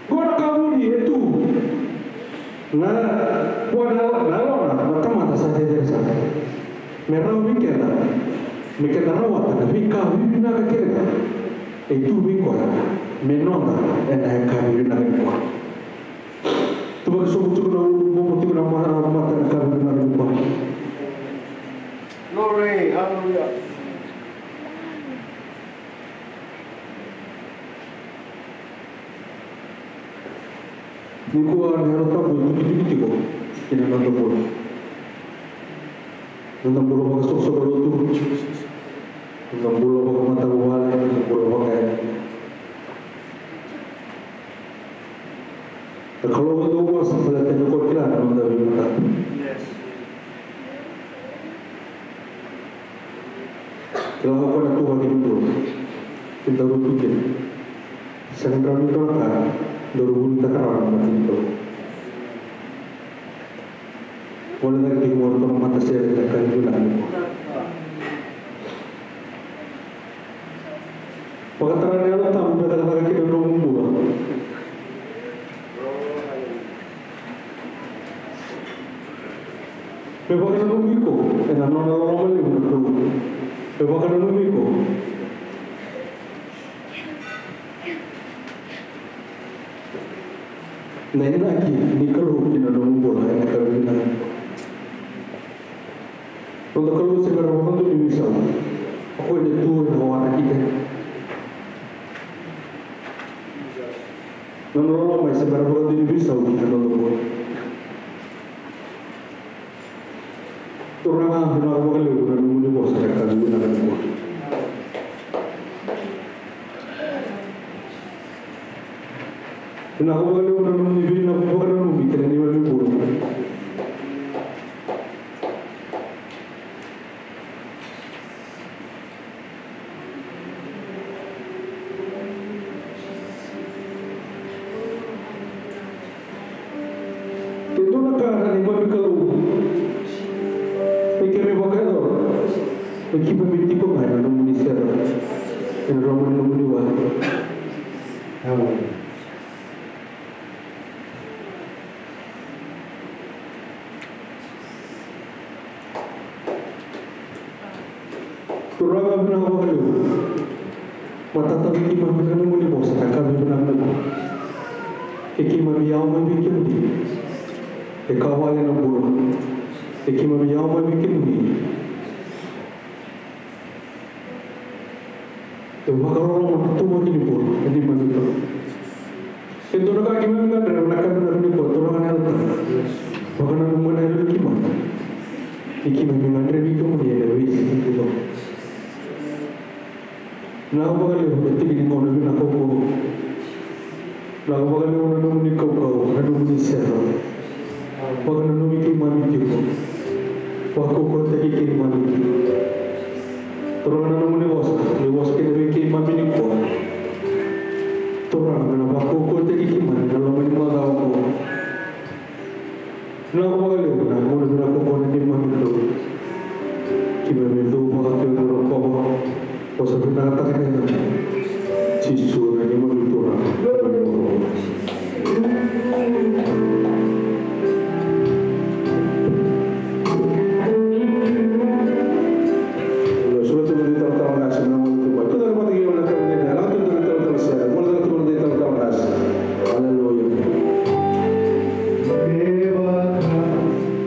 Qo na ka vuni e tu na vua na, na yalona na Tamada sa cecere sara. Me rawa vei keda me keda rawata na veika vivinaka kece ga e tu vei koya me noda ena yakavi vinaka nikua. Tuvaki sobu tiko na ulu, bobo tiko na ma-, mata ena yakavi vinaka nikua. Glory, hallelujah. Nikua na Yalo Tabu e tukituki tiko ki na noda bula. Noda bula vakasoqosoqo lotu, noda bula vakamatavuvale, noda bula vakayalo. Na Kalou e dau vosa baleta ni ko kila na noda veimataka. Kila o koya na tuvaki ni bula. Kedaru tu kina. Sega ni rawa ni dua na ka daru vunitaka rawa na mata ni Kalou. Voleka tiko mo ratou na matasere na ka ni vinaka. Vakatara na Yalo Tabu me cakacaka kina nomu bula. Me vakananumi iko ena nona loloma levu na Kalou. Me vakananumi iko na inaki ni Kalou kina nomu bula ena ka vinaka. Noda Kalou se bera vakadua ni veisau. O koya e tu ena wara kina. Nona loloma e se bera vakadua ni veisau kina noda bula. Turaga, vinaka vakalevu na nomuni vosa ena ka vinaka nikua. Vinaka vakalevu na nomuni vinaka vakananumi kei na neimami bula. E dua na ka na neimami Kalou me keimami vakayacora, me keimami tiko ga ena nomuni serau, ena loma ni nomuni wai. Amen. Turaga, vinaka vakalevu. Matata vei keimami na nomuni vosa, na ka vinaka. E keimami yawa mai vei kemuni. E ka wale na bula. E keimami yawa mai vei kemuni. E vakarorogo na tuvaki ni bula, e neimami Kalou. E dua na ka keimami gadreva na ka vinaka nikua, Turaga na Yalo Tabu. Vakananuma na yalo ni keimami. Ni keimami gadrevi kemuni ena veisiga nikua. Vinaka vakalevu na tiki ni gauna vinaka oqo. Vinaka vakalevu na nomuni kaukauwa, na nomuni serau. Vakananumi keimami tiko. Vakaukauwataki keimami tiko. Turaga, na nomuni vosa, ni vosa kina vei keimami nikua. Turaga, me na vakaukauwataki keimami ena loma ni macawa oqo. Vinaka vakalevu na gauna vinaka oqo na neimami Kalou. Keimami cuva, keimami rokova. Vosa vinakataka na yacamuni. Jisu na neimami Turaga. Aleluya.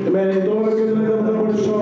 Amen.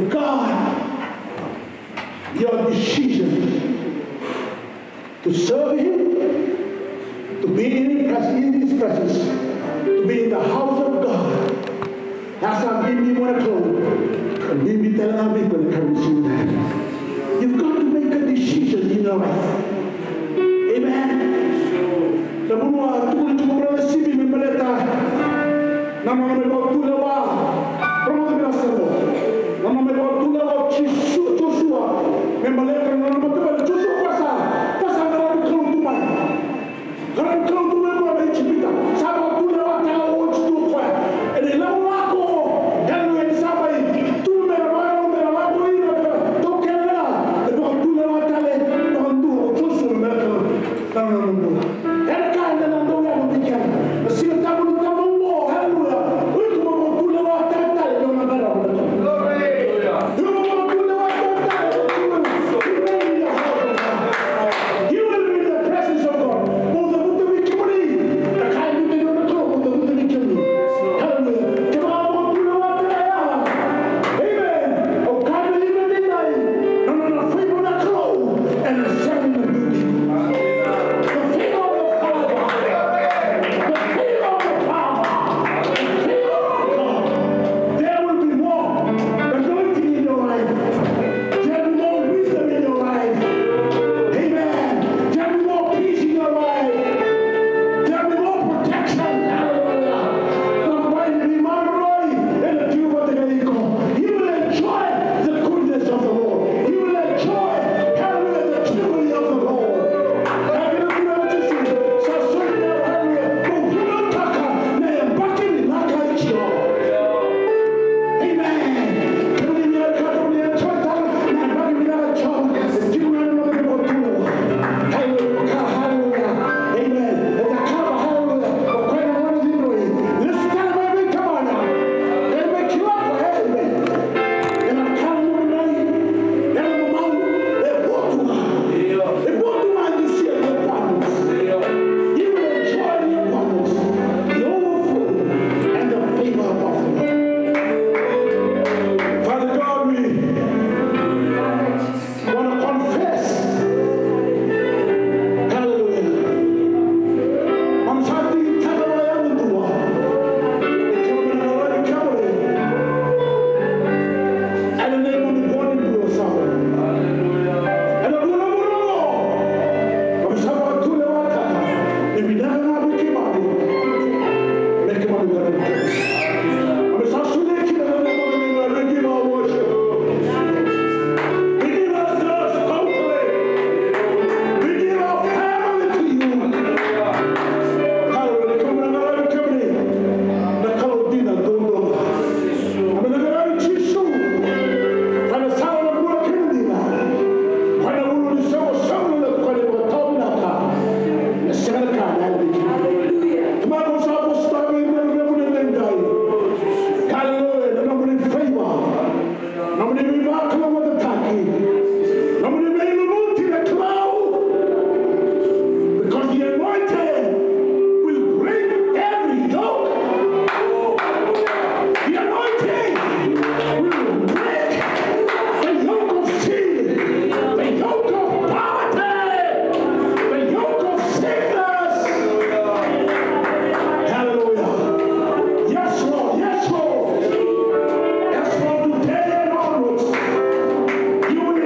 God, your decision to serve Him, to be in His pres-, in His presence, to be in the house of God. That's how we be more close. And we be telling our people to come and see that. You've got to make a decision in your life. Amen. Na vanua tukuni tu ko Brother Sibi me baleta na nona mai vakatulewa. Brother Sibi, na nona mai vakatulewa o Jisu, Josua, me baleta na nona matavuvale. Josua, ko sa, ko sa qaravi Kalou tu mai. Qaravi Kalou tu mai vua na Ijipita. Sa vakatulewa tale oti tu o koya. Ena ilakolako, haleluya, ni sa mai tu me ra vakarau me ra lako ina, me ra taukena. E vakatulewa tale vakadua o Josua me ra Kalou. Ena ka eda na dau yaco vei keda. Na Siga Tabu ni tamata oqo, haleluya. O iko mo vakatulewa tale tale, mo na qaravi. Iko mo vakatulewa tale tale, mo na qaravi. You will be in the presence of God. Mo cavuta vei kemuni na ka e biuta na Kalou, mo cavuta vei kemuni. Haleluya. Kevaka mo vakatulewa tale ya. Amen. Au kaya vei iko edaidai, na nona favor na Kalou. And the seven will be. The favor of the Father. The favor of the Father. The favor of God. There will be more anointing in your life. There will be more wisdom in your life. Amen. There will be more peace in your life. There will be more protection. Hallelujah. Na bai ni maroroi ena tiko vata kei iko. You will enjoy the goodness of the Lord. You will enjoy, hallelujah, the jubilee of the Lord. Hallelujah, Jesus. Sa soli, hallelujah, mo vunautaka na yabaki vinaka i Jiova. Amen. Kemuni na yabaki vinaka i Jiova. Hallelujah. Hallelujah. Amen. E cakava, hallelujah, o koya na nona cidroi. Lesu tale mai vei Tamana. E mai kila ko, amen. Ena ka na nomu nai, ena nomu mau, e votu ga. E votu ga ni sega ni abundance. You will enjoy the abundance, the overflow, and the favor of God. Father God, we wanna confess. Hallelujah. Mami sa digitaka vakayago dua. E kemuni na gone ni Kalou. Ena neimami gone ni bula sa. Ena vuravura oqo. Mami sa vakatulewataka. Ni vinaka ga vei keimami. Me keimami gone ni Kalou. Mami sa solia kina na neimami gone ni Kalou. We give our worship. We give ourselves totally. We give our family to you. Hallelujah. Kemuni na gone ni Kalou. Na Kalou dina duadua. Kemuni na gone ni Jisu. Kua na sala, na bula kei na dina. Kua na ulu ni soqosoqo, na kua ni vakatau vinaka. Na sega na ka na yali. Tamaqu, sa vosa vei ira na veivanua edaidai. Hallelujah. Na nomuni favor. Nomuni veivakalougatataki. Nomuni veilumuti na Kalou. Because the anointing will break every yoke. The anointing will break the yoke of sin, the yoke of poverty, the yoke of sickness. Hallelujah. Yes, Lord. Yes, Lord. Yes, Lord. Today and onwards, you will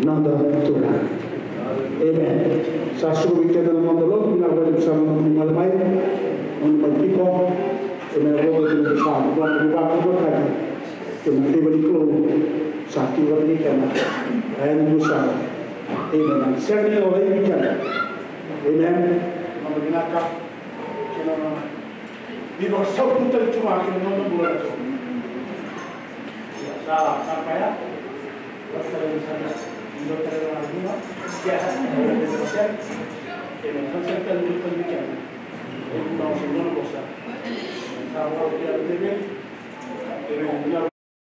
Noda Turaga. Amen. Sa suka vei keda na noda lotu, vinaka vakalevu sara na nomuni gole mai, nomuni mai tiko. Amen. Rogo keda sa nomuni vakavakataki. Kei na tevani Kalou sa tiko vata kei keda. Amen. Sega ni laivi keda. Amen. Noda vinaka. Kei na noda. Ni vakasautu tale tu ga kei na noda bula na Jiova. Sa, sa kaya. Sa, sa, sa, sa,